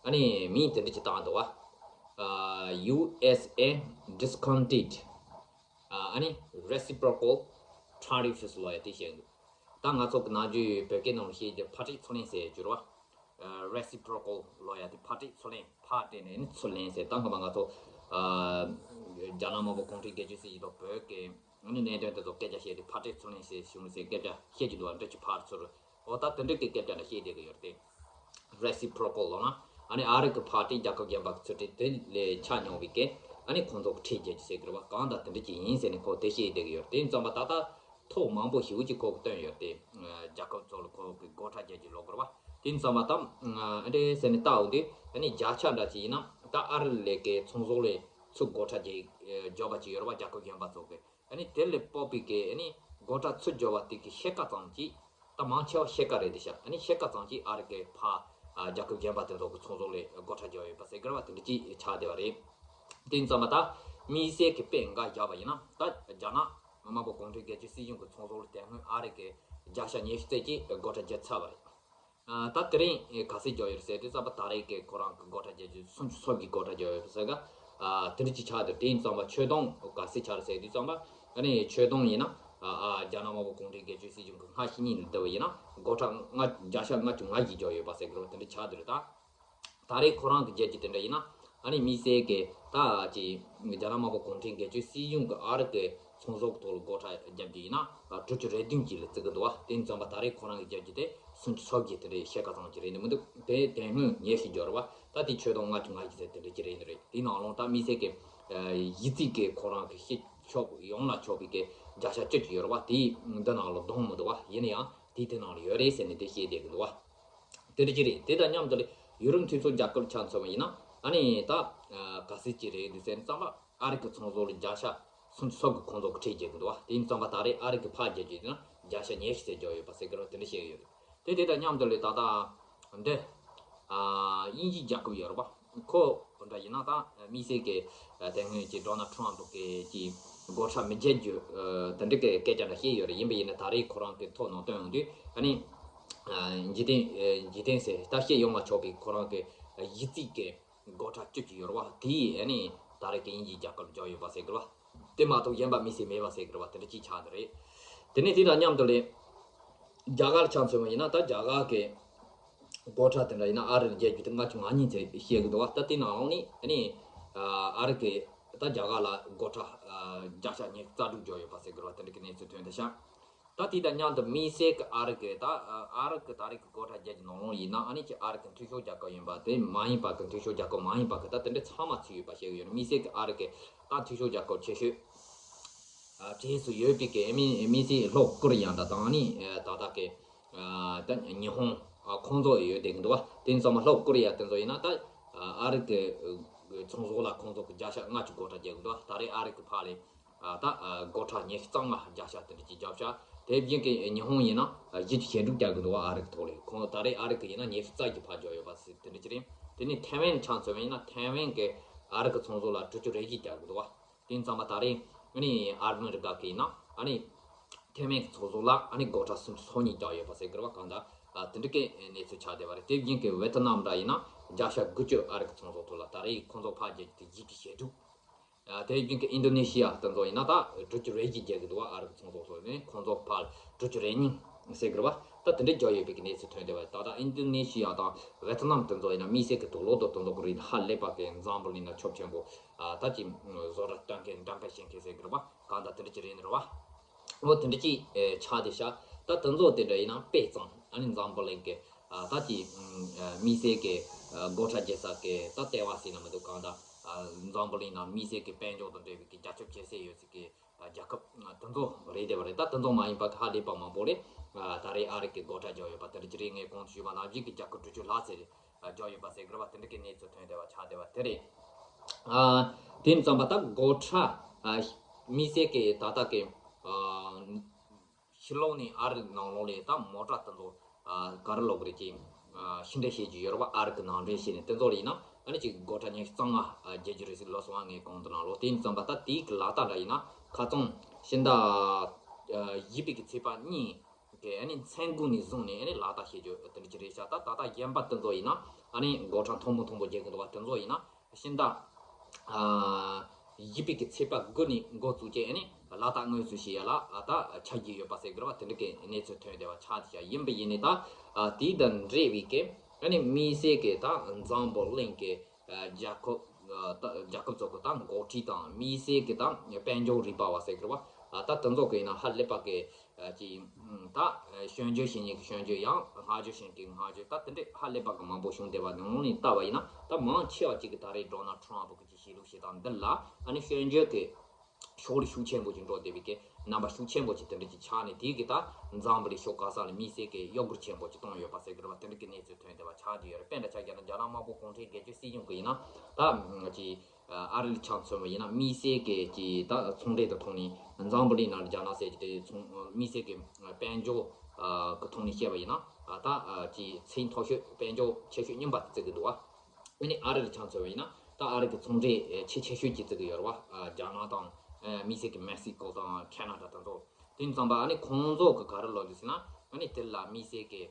ཨ་ནི་མིང་དེ་འདྲ་ཅིག་བཏགས་འདུག་བ། ཨ་ཡུ་ཨེས་ཨེ་Discounted ཨ་ཨ་ནི་Reciprocal Tariffs ལོ་ཡ་དེ་བཤད་འདུག་ད་ང་ཚོ་གི་ནམ་རྒྱུན་བོད་སྐད་ནང་བཤད་རྒྱུ་ཕར་སྤྲད་ཚུར་ལེན་ཟེར་རྒྱུ་རེད་བ། Reciprocal ལོ་ཡ་དེ་ཕར་སྤྲད་ཚུར་ལེན། ཕར་སྤྲད་ནས་ནི་ཚུར་ལེན་ཟེར། ད་སྔ་མ་ང་ཚོ་ཨ་རྒྱ་ནག་དམར་པོ་གུང་ཁྲན་སྒེར་གཅོད་སྲིད་བྱུས་དང་བོད་ཀྱི་ཨ་ནི་གནད་དོན་དེ་ཚོ་སྐད་ཆ་བཤད་དུས་ཕར་སྤྲད་ཚུར་ལེན་ཟེར་བྱུང་ཟེར་སྐད་ཆ་བཤད་ཀྱི་འདུག་བ། འདྲ་ཅིག་ཕར་ཚུར། འོ་ད་དེ་འདྲ་གི་སྐད་ཆ་འདྲ་བཤད་བསྡད་ཀྱི་ཡོད་རེད་དེ། Reciprocal ལབ་ན་ཨ་ནི་ཨ་རི་གི་ཕར་སྤྲད་རྒྱལ་ཁབ་གཞན་པ་གི་ཚུར་སྤྲད། དེ་ལས་ཆ་ཉུང་བའི་གི་ཨ་ནི་ཁོང་ཚོ་གི་ཁྲལ་རྒྱག་རྒྱུ་ཟེར་གི་རེད་བ། གང་ལྟར་དེ་འདྲ་ཅིག་ཡིན་ཟེར་ནས་ཁོ་དེ་བཤད་བསྡད་ཀྱི་ཡོད་རེད། དེ་ཙམ་པ་ད་ལྟ་ཐོག་མང་པོ་ཞེ་པོ་ཅིག་ཁོ་གིས་བཏོན་ཡོད་རེད་དེ། རྒྱལ་ཁབ་ཚོ་ལ་ཁོ་གི་སྒོ་ཁྲལ་རྒྱག་རྒྱུ་ལབ་དགོས་རེད་བ། དེ་ཙམ་པ་ད་ཨ་འདྲ་ཟེར་ནས་བལྟ་འོང་དུས་ཨ་ནི་བརྒྱ་ཆ་འདྲ་ཅིག་ཡིན་ན་ད་ཨ་རི་ལས་ཀའི་ཚོང་ཟོག་ལ་ཚུར་སྒོ་ཁྲལ་རྒྱག་རྒྱག་པ་ཅིག་ཡོད་རེད་བ། རྒྱལ་ཁབ་གཞན་པ་ཚོ་གི། ཨ་ནི་དེ་ལས་ཕོག་པའི་གི་ཨ་ནི་སྒོ་ཁྲལ་ཚུར་རྒྱག་པ་དེ་གི་ཕྱེད་ཀ་ཙམ་ཅིག་ད་མང་ཆེ་བ་ཕྱེད་ཀ་རེད་དེ་ཤག་ཨ་ནི་ཕྱེད་ཀ་ཙམ་ཅིག་ཨ་རི་གི་ཕར་ཨ་རྒྱལ་ཁབ་གཞན་པ་དེ་ཚོ་གི་ཚོང་ཟོག་ལ་སྒོ་ཁྲལ་རྒྱག་ཡོད་པ་ཟེར་གི་རེད་བ། དེ་འདྲ་ཅིག་ཆགས་བསྡད་པ་རེད། དེ་ཙམ་པ་ད་དམིགས་བསལ་གི་དཔེ་འགའ་བཞག་པ་ཡིན་ན། ད་རྒྱ་ནག་དམར་པོ་གུང་ཁྲན་སྒེར་གཅོད་སྲིད་གཞུང་གི་ཚོང་ཟོག་ལ་དེ་སྔོན་ཨ་རི་གི་བརྒྱ་ཆ་ཉི་ཤུ་ཙམ་ཅིག་སྒོ་ཁྲལ་བརྒྱབ་ཚར་བ་རེད། ཨ་ད་དེ་རིང་ག་ཚོད་རྒྱག་ཡོད་རེད་ཟེར་དུས་ཙམ་པ་ད་རེས་ཀྱི་ཁོ་རང་གི་སྒོ་ཁྲལ་རྒྱག་རྒྱུ་སུམ་ཅུ་སོ་བརྒྱད་སྒོ་ཁྲལ་རྒྱག་ཡོད་པ་ཟེར་ག་ཨ་དེ་འདྲ་ཅིག་ཆགས་འདུག་དེ་ཡིན་ཙམ་པ་ཆོད་གཏོང་ག་ཚོད་ཆགས་རེད་ཟེར་དུས་ཙམ་པ། ཨ་ནི་ཆོད་གཏོང་ཡིན་ན་ཨ་ཨ་རྒྱ་ནག་དམར་པོ་གུང་ཁྲན་སྒེར་གཅོད་སྲིད་གཞུང་གི་སྔ་ཕྱི་གཉིས་ནས་བསྡུར་བ་ཡིན་ན་སྒོ་ཁྲལ་ལྔ་བརྒྱ་ཆ་ལྔ་བཅུ་ང་བཞི་རྒྱག་ཡོད་པ་ཟེར་གི་རེད། དེ་འདྲ་ཆགས་འདུག་རེད། ད་ད་རེས་ཁོ་རང་གི་རྒྱལ་གྱི་དེ་འདྲ་ཡིན་ན། ཨ་ནི་དམིགས་བསལ་གྱི་ད་ཅི་རྒྱ་ནག་དམར་པོ་གུང་ཁྲན་སྒེར་གཅོད་སྲིད་གཞུང་གི་ཨ་རི་གི་ཚོང་ཟོག་ཐོག་ལ་སྒོ་ཁྲལ་བརྒྱབ་རྒྱུ་ཡིན་ན་དྲུག་ཅུ་རེ་བདུན་གྱིས་ལ་བརྩི་གི་འདུག་བ། དེ་ཡིན་ཙམ་པ་ད་རེས་ཁོ་རང་གི་རྒྱལ་གྱི་དེ་སུམ་ཅུ་སོ་བརྒྱད་དེ་འདྲའི་ཕྱེད་ཀ་ཙམ་གྱི་རེད་འདུག་མི་འདུག་དེ་དེ་སྔོན་ཉེར་བཞི་འབྱོར་བ། ད་དེ་ཆོད་གཏོང་ལྔ་བཅུ་ང་བཞི་ཟེར་དེ་འདྲ་གྱི་རེད་འདུག་རེད། དེའི་ནང་ལོགས་ད་དམིགས་བསལ་གྱི་གཞི་རྩའི་གི་ཁོ་རང་གི་སྤྱི་ཚོགས་ཡོངས་ལ་ཕོག་པའི་གི་བརྒྱ་ཆ་བཅུ་གྱི་ཡོད་རེད་བ། དེ་འདི་ནང་ལ་བསྡོམས་མི་འདུག་བ། ཡིན་ན་ཡང་དེ་དེ་ནང་ལ་ཡོད་རེད་ཟེར་ནས་དེ་བཤད་བསྡད་གི་འདུག་བ། དེ་འདྲ་ཅིག་རེད། དེ་དང་མཉམ་དུ་ལ་ཡུ་རོབ་མཐུན་ཕྱོགས་རྒྱལ་ཁབ་ཆ་མཚོན་པ་ཡིན་ན། ཨ་ནི་ད་ག་ཚོད་ཅིག་རེད་འདུག་ཟེར་ཙམ་པ་ཨ་རི་གི་ཚོང་ཟོག་ལ་བརྒྱ་ཆ་སུམ་ཅུ་སོ་དགུ་ཁོང་ཚོ་གི་ཁྲལ་རྒྱག་གི་འདུག་བ། དེ་ཡིན་ཙམ་པ་ད་རེས་ཨ་རི་གི་ཕར་རྒྱག་རྒྱུ་ཡིན་ན་བརྒྱ་ཆ་ཉེར་བཞི་ཙམ་རྒྱག་ཡོད་པ་ཟེར་གི་རེད་བ། དེ་འདྲ་བཤད་ཀྱི་ཡོད་རེད། དེ་དེ་དང་མཉམ་དུ་ལ་ད་ལྟ་འདི་ཨ་དབྱིན་ཇིའི་རྒྱལ་ཁབ་ཡོད་རེད་བ། ཁོ་འདྲ་ཡིན་ན་ད་དམིགས་བསལ་གྱི་དེ་སྔོན་གྱི་ཌོ་ནལ་ཊམ་པ་གི་ཅིག་སྒོ་ཁྲལ་མི་འཇལ་རྒྱུ་དེ་འདྲ་གི་སྐད་ཆ་འདྲ་བཤད་ཡོད་རེད། ཡིན་པ་ཡིན་ན་ད་རེས་ཁོ་རང་གི་ཐོག་ནང་བཏོན་ཡོང་དུས་ཨ་ནི། འཇིག་རྟེན་འཇིག་རྟེན་ཟེར་ད་སྤྱི་ཡོངས་ལ་ཕོག་པའི་ཁོ་རང་གི་གཞི་རྩའི་གི་སྒོ་ཁྲལ་བཅུ་གཅིག་ཡོད་རེད་བ། དེ་ཨ་ནི་ད་རེས་ཀྱི་དབྱིན་ཇིའི་རྒྱལ་ཁབ་འཇོག་ཡོད་པ་ཟེར་གི་རེད་བ། དེ་མ་གཏོགས་གཞན་པ་དམིགས་བསལ་མེད་པ་ཟེར་གི་རེད་བ། དེ་འདྲ་ཅིག་ཆགས་འདི་རེད། དེ་ནས་དེ་དང་མཉམ་དུ་ལས་རྒྱ་གར་ཆ་མཚོན་པ་ཡིན་ན། ད་རྒྱ་གར་གི་སྒོ་ཁྲལ་དེ་འདྲ་ཡིན་ན་ཨ་རིར་རྒྱག་རྒྱུ་དེ་ལྔ་བཅུ་ང་གཉིས་ཚོད་བཤད་གི་འདུག་བ། ད་དེ་ནང་ལོགས་ནས་ཨ་ནི་ཨ་རི་གི་ད་རྒྱ་གར་ལ་སྒོ་ཁྲལ་བརྒྱ་ཆ་ཉི་ཤུ་རྩ་དྲུག་འཇོག་ཡོད་པ་ཟེར་གི་རེད་བ། དེ་འདྲ་གི་གནས་ཚུལ་ཐོན་འདི་ཤག་ད་དེ་དང་མཉམ་དུ་དམིགས་བསལ་གྱི་ཨ་རི་གི་ད་ཨ་རི་གི་ད་རེས་ཀྱི་སྒོ་ཁྲལ་རྒྱག་རྒྱུ་ནང་ལོགས་ཡིན་ན། ཨ་ནི་ཅིག་ཨ་རི་གི་མཐུན་ཕྱོགས་རྒྱལ་ཁབ་ཡིན་པ། དེ་མ་ཡིན་པ་གི་མཐུན་ཕྱོགས་རྒྱལ་ཁབ་མ་ཡིན་པ་གི་ད་དེ་འདྲ་ཚང་མ་ཚུད་ཡོད་པ་བཤད་ཀྱི་ཡོད་རེད། དམིགས་བསལ་གྱི་ཨ་རི་གི་ད་མཐུན་ཕྱོགས་རྒྱལ་ཁབ་ཆེ་ཤོས་ཨ་གྲས་སུ་ཡོད་པའི་གི་དམིགས་དམིགས་བསལ་ལྷོ་ཀོ་རི་ཡ་འདྲ་དང་ནི་ད་ལྟ་གི་ཨ་ད་ཉི་ཧོང་ཨ་ཁོང་ཚོ་ཡོད་བསྡད་ཀྱི་འདུག་བ། དེ་ཚང་མ་ལྷོ་ཀོ་རི་ཡ་དེ་ཚོ་ཡིན་ན་ད་ཨ་རི་གི་ ཚོང་ཟོག་ལ་ཁོང་ཚོ་གི་བརྒྱ་ཆ་ལྔ་གི་སྒོ་ཁྲལ་རྒྱག་གི་འདུག་ད་རེས་ཨ་རི་གི་ཕར་ལས་ད་སྒོ་ཁྲལ་ཉི་ཤུ་རྩ་ལྔ་བརྒྱ་ཆ་དེ་འདྲ་ཅིག་བརྒྱབ་ཤག་དེ་བཞིན་གི་ཉི་ཧོང་ཡིན་ན་བཞི་བཅུ་ཞེ་དྲུག་རྒྱག་གི་འདུག་ཨ་རི་གི་ཐོག་ལས། ཁོང་ད་རེས་ཨ་རི་གི་ཡིན་ན་ཉི་ཤུ་རྩ་བརྒྱད་ཕར་བརྒྱབ་ཡོད་པ་ཟེར་དེ་འདྲ་ཅིག་རེད། དེ་ནས་ཐའེ་ཝན་ཆ་མཚོན་པ་ཡིན་ན་ཐའེ་ཝན་གི་ཨ་རི་གི་ཚོང་ཟོག་ལ་དྲུག་ཅུ་རེ་བཞི་རྒྱག་གི་འདུག་དེ་ཙམ་པ་ད་རེས་ཨ་ནི་ཨ་མི་རི་ཀ་གི་ཡིན་ན་ཨ་ནི་ཐའེ་ཝན་གི་ཚོང་ཟོག་ལ་ཨ་ནི་སྒོ་ཁྲལ་སུམ་ཅུ་སོ་གཉིས་རྒྱག་ཡོད་པ་ཟེར་གི་རེད་བ། གང་ལྟར་དེ་འདྲ་གི་གནས་ཚུལ་ཆགས་བསྡད་པ་རེད། དེ་བཞིན་གི་ཝེ་ཐི་ནམ་འདྲ་ཡིན་ན་བརྒྱ་ཆ་དགུ་བཅུ་ཨ་རི་གི་ཚོང་ཟོག་ཐོག་ལ་ད་རེས་ཁོང་ཚོ་ཕར་རྒྱག་རྒྱུ་དེ་བཞི་བཅུ་ཞེ་དྲུག་དེ་བཞིན་གི་ཨིན་ཌོ་ནེ་ཤི་ཡ་དེ་ཚོ་ཡིན་ན་ད་དྲུག་ཅུ་རེ་བཞི་རྒྱག་གི་འདུག་བ། ཨ་རི་གི་ཚོང་ཟོག་ཚོ་ནས་ཁོང་ཚོ་ཕར་དྲུག་ཅུ་རེ་གཉིས་ཟེར་གི་རེད་བ། ད་དེ་འདྲ་རྒྱག་ཡོད་པའི་གི་གནས་ཚུལ་ཐོན་བསྡད་པ་རེད། ད་ལྟ་ཨིན་ཌོ་ནེ་ཤི་ཡ་དང་ཝེ་ཐི་ནམ་དེ་ཚོ་ཡིན་ན་དམིགས་བསལ་གི་དུག་ལོག་དང་དེ་ཚོ་གི་རིགས་ཧ་ལས་པ་གི་འཛམ་བུ་གླིང་ན་ཁྱབ་ཆེན་པོ་ད་ཅིག་བཟོ་གྲྭ་གཏོང་མཁན་འགྲེམས་སྤེལ་བྱེད་མཁན་ཟེར་གི་རེད་བ། གང་ལྟར་དེ་འདྲ་ཅིག་རེད་ནི་རེད་བ། འོ་དེ་འདྲ་ཅིག་ཆགས་བསྡད་ཤག་ད་དེ་ཚོ་དེ་འདྲ་ཡིན་ན་དཔེ་ཙམ་ཨ་ནི་འཛམ་བུ་གླིང་གི་ད་ཅིག་དམིགས་བསལ་གི་སྒོ་ཁྲལ་རྒྱག་ས་གི་ད་ལྟེ་བ་ཟེར་ན་མི་འདུག་གང་ལྟར་འཛམ་བུ་གླིང་ནང་དམིགས་བསལ་གི་དཔལ་འབྱོར་དང་འབྲེལ་བའི་གི་རྒྱ་ཁྱབ་ཆེ་ཤོས་ཡོད་ས་གི་རྒྱལ་ཁབ་དེ་ཚོ་རེད་བསྡད་པ་རེད། ད་དེ་ཚོ་མ་ཡིན་པ་གི་ཧ་ལས་པ་མང་པོ་རེད། ད་རེས་ཨ་རི་གི་སྒོ་ཁྲལ་རྒྱག་ཡོད་པ་དེ་འདྲ་ཅིག་རེད། ངས་གོང་དུ་ཞུས་པ་ནང་བཞིན་གི་རྒྱལ་ཁབ་དྲུག་ཅུ་ལྷག་ཙམ་རེད། རྒྱག་ཡོད་པ་ཟེར་གི་རེད་བ། དེ་འདྲ་གི་གནས་ཚུལ་ཐོན་བསྡད་པ་ཆགས་བསྡད་པ་དེ་རེད། དེ་ཙམ་པ་ད་སྒོ་ཁྲལ་དམིགས་བསལ་གི་ད་ལྟ་གི་ཕྱི་ལོགས་ནས་ཨ་རི་ནང་ལོགས་ལ་ད་མོ་ཊ་དེ་ཚོ་ག་རེ་ལབ་དགོས་རེད་ཀྱི་ཕྱི་འདྲེན་བྱེད་ཀྱི་ཡོད་རེད་བ། ཨ་རི་གི་ནང་འདྲེན་བྱས་ནས་དེ་ཚོ་ལ་ཡིན་ན་ཨ་ནི་ཅིག་སྒོ་ཁྲལ་ཉི་ཤུ་རྩ་ལྔ་རྒྱག་རྒྱུ་རེད་ཟེར་ལབ་སོང་བ། ངས་གོང་དུ་ནང་ལོགས་དེ་ཙམ་པ་ད་དེའི་གི་ལག་རྟགས་འདྲ་ཡིན་ན་ཁ་ཚང་ཕྱི་ཟླ་བཞི་པའི་གི་ཚེས་པ་གཉིས་གི་ཨ་ནི་མཚན་དགུང་ནས་བཟུང་ནས་ཨ་ནི་ལག་བསྟར་བྱེད་རྒྱུ་དེ་འདྲ་ཅིག་རེད་ཤག་ད་ད་ལྟ་གཞན་པ་དེ་ཚོ་ཡིན་ན་ཨ་ནི་སྒོ་ཁྲལ་མཐོན་པོ་མཐོན་པོ་རྒྱག་གི་འདུག་བ། དེ་ཚོ་ཡིན་ན་ཕྱི་ཟླ་བཞི་པའི་གི་ཚེས་པ་དགུ་ནས་འགོ་བཙུགས་བྱས་ཨ་ནི་ལག་བསྟར་དངོས་སུ་བྱེད་ཡ་ལ་ད་ཆ་རྒྱུས་ཡོད་པ་ཟེར་གི་རེད་བ། དེ་འདྲ་གི་གནས་ཚུལ་ཐོན་བསྡད་པ་ཆགས་བསྡད་ཤག་ཡིན་པ་ཡིན་ནའི་ད་དེ་དང་འབྲེལ་བའི་གི་ཨ་ནི་དམིགས་བསལ་གི་ད་འཛམ་བུ་གླིང་གི་རྒྱལ་ཁབ་ད་རྒྱལ་ཁབ་ཚོ་གི་ད་འགོ་ཁྲིད་དང་དམིགས་བསལ་གི་ད་དཔལ་འབྱོར་རིག་པ་བ་ཟེར་གི་རེད་བ། ད་དེ་ཚོ་གི་ཡིན་ན་ཧ་ལས་པ་གི་ཅིག་ད་སྐྱོན་བརྗོད་བྱེད་མཁན་གྱི་སྐྱོན་བརྗོད་ཡང་བསྔགས་བརྗོད་བྱེད་མཁན་གྱི་བསྔགས་བརྗོད་ད་དེ་འདྲ་ཧ་ལས་པ་གི་མང་པོ་བྱུང་བསྡད་པ་ནང་ནས་ལྟ་བ་ཡིན་ན་ད་མང་ཆེ་བ་ཅིག་གི་ད་རེས་ཌོ་ནལ་ཊམ་ཕ་གི་ཅིག་བྱེད་ལུགས་བྱེད་སྟངས་འདི་ལ་ཨ་ནི་སྐྱོན་བརྗོད་ཀྱི་ཕྱོགས་ལ་ཤུགས་ཆེན་པོ་ཅིག་འགྲོ་བསྡད་པའི་གི་རྣམ་པ་ཤུགས་ཆེན་པོ་ཅིག་དེ་འདྲ་ཅིག་ཆགས་ནས་དེའི་གི་ད་འཛམ་བུ་གླིང་ཕྱོགས་ག་ས་ལ་དམིགས་བསལ་གི་གཡོ་སྒྱུ་ཆེན་པོ་ཅིག་བཏང་ཡོད་པ་ཟེར་གི་རེད་བ། དེ་འདྲ་གི་གནས་ཚུལ་ཐོན་བསྡད་པ་ཆགས་བསྡད་ཡོད་རེད། དཔེ་འདྲ་ཆ་བཞག་ན་རྒྱ་ནག་དམར་པོ་གུང་ཁྲན་སྒེར་གཅོད་སྲིད་གཞུང་གི་ཡིན་ན་ད་ཅིག་ཨ་རི་ལ་ཆ་མཚོན་པ་ཡིན་ན་དམིགས་བསལ་གྱི་ཀྱི་ད་ཚོང་འབྲེལ་དུ་ཐོག་ནས་འཛམ་བུ་གླིང་ནང་རྒྱ་ནག་ཟེར་གྱི་དེ་ཚོང་དམིགས་བསལ་གྱི་དཔལ་འབྱོར་གྱི་ཐོག་ནས་བཤད་པ་ཡིན་ན་ད་ཀྱི་ཚད་མཐོ་ཤོས་དཔལ་འབྱོར་ཆེ་ཤོས་རྙིང་པ་དེ་བརྩི་གི་འདུག་བ། ཨ་ནི་ཨ་རི་ལ་ཆ་མཚོན་པ་ཡིན་ན་ད་ཨ་རི་གི་ཚོང་འབྲེལ་ཆེས་ཆེ་ཤོས་ཀྱི་བརྩི་གི་ཡོད་རེད་བ། རྒྱ་ནག་དང་དམིགས་བསལ་གྱི་མེག་སི་ཀོ་དང་ཁེ་ན་ཌ་དང་ཚོ་དེ་ཙམ་པ་ཨ་ནི་ཁོང་ཚོ་གི་ག་རེ་ལབ་འདུག་ཟེར་ན་ཨ་ནི་དེ་ལ་དམིགས་བསལ་གྱི་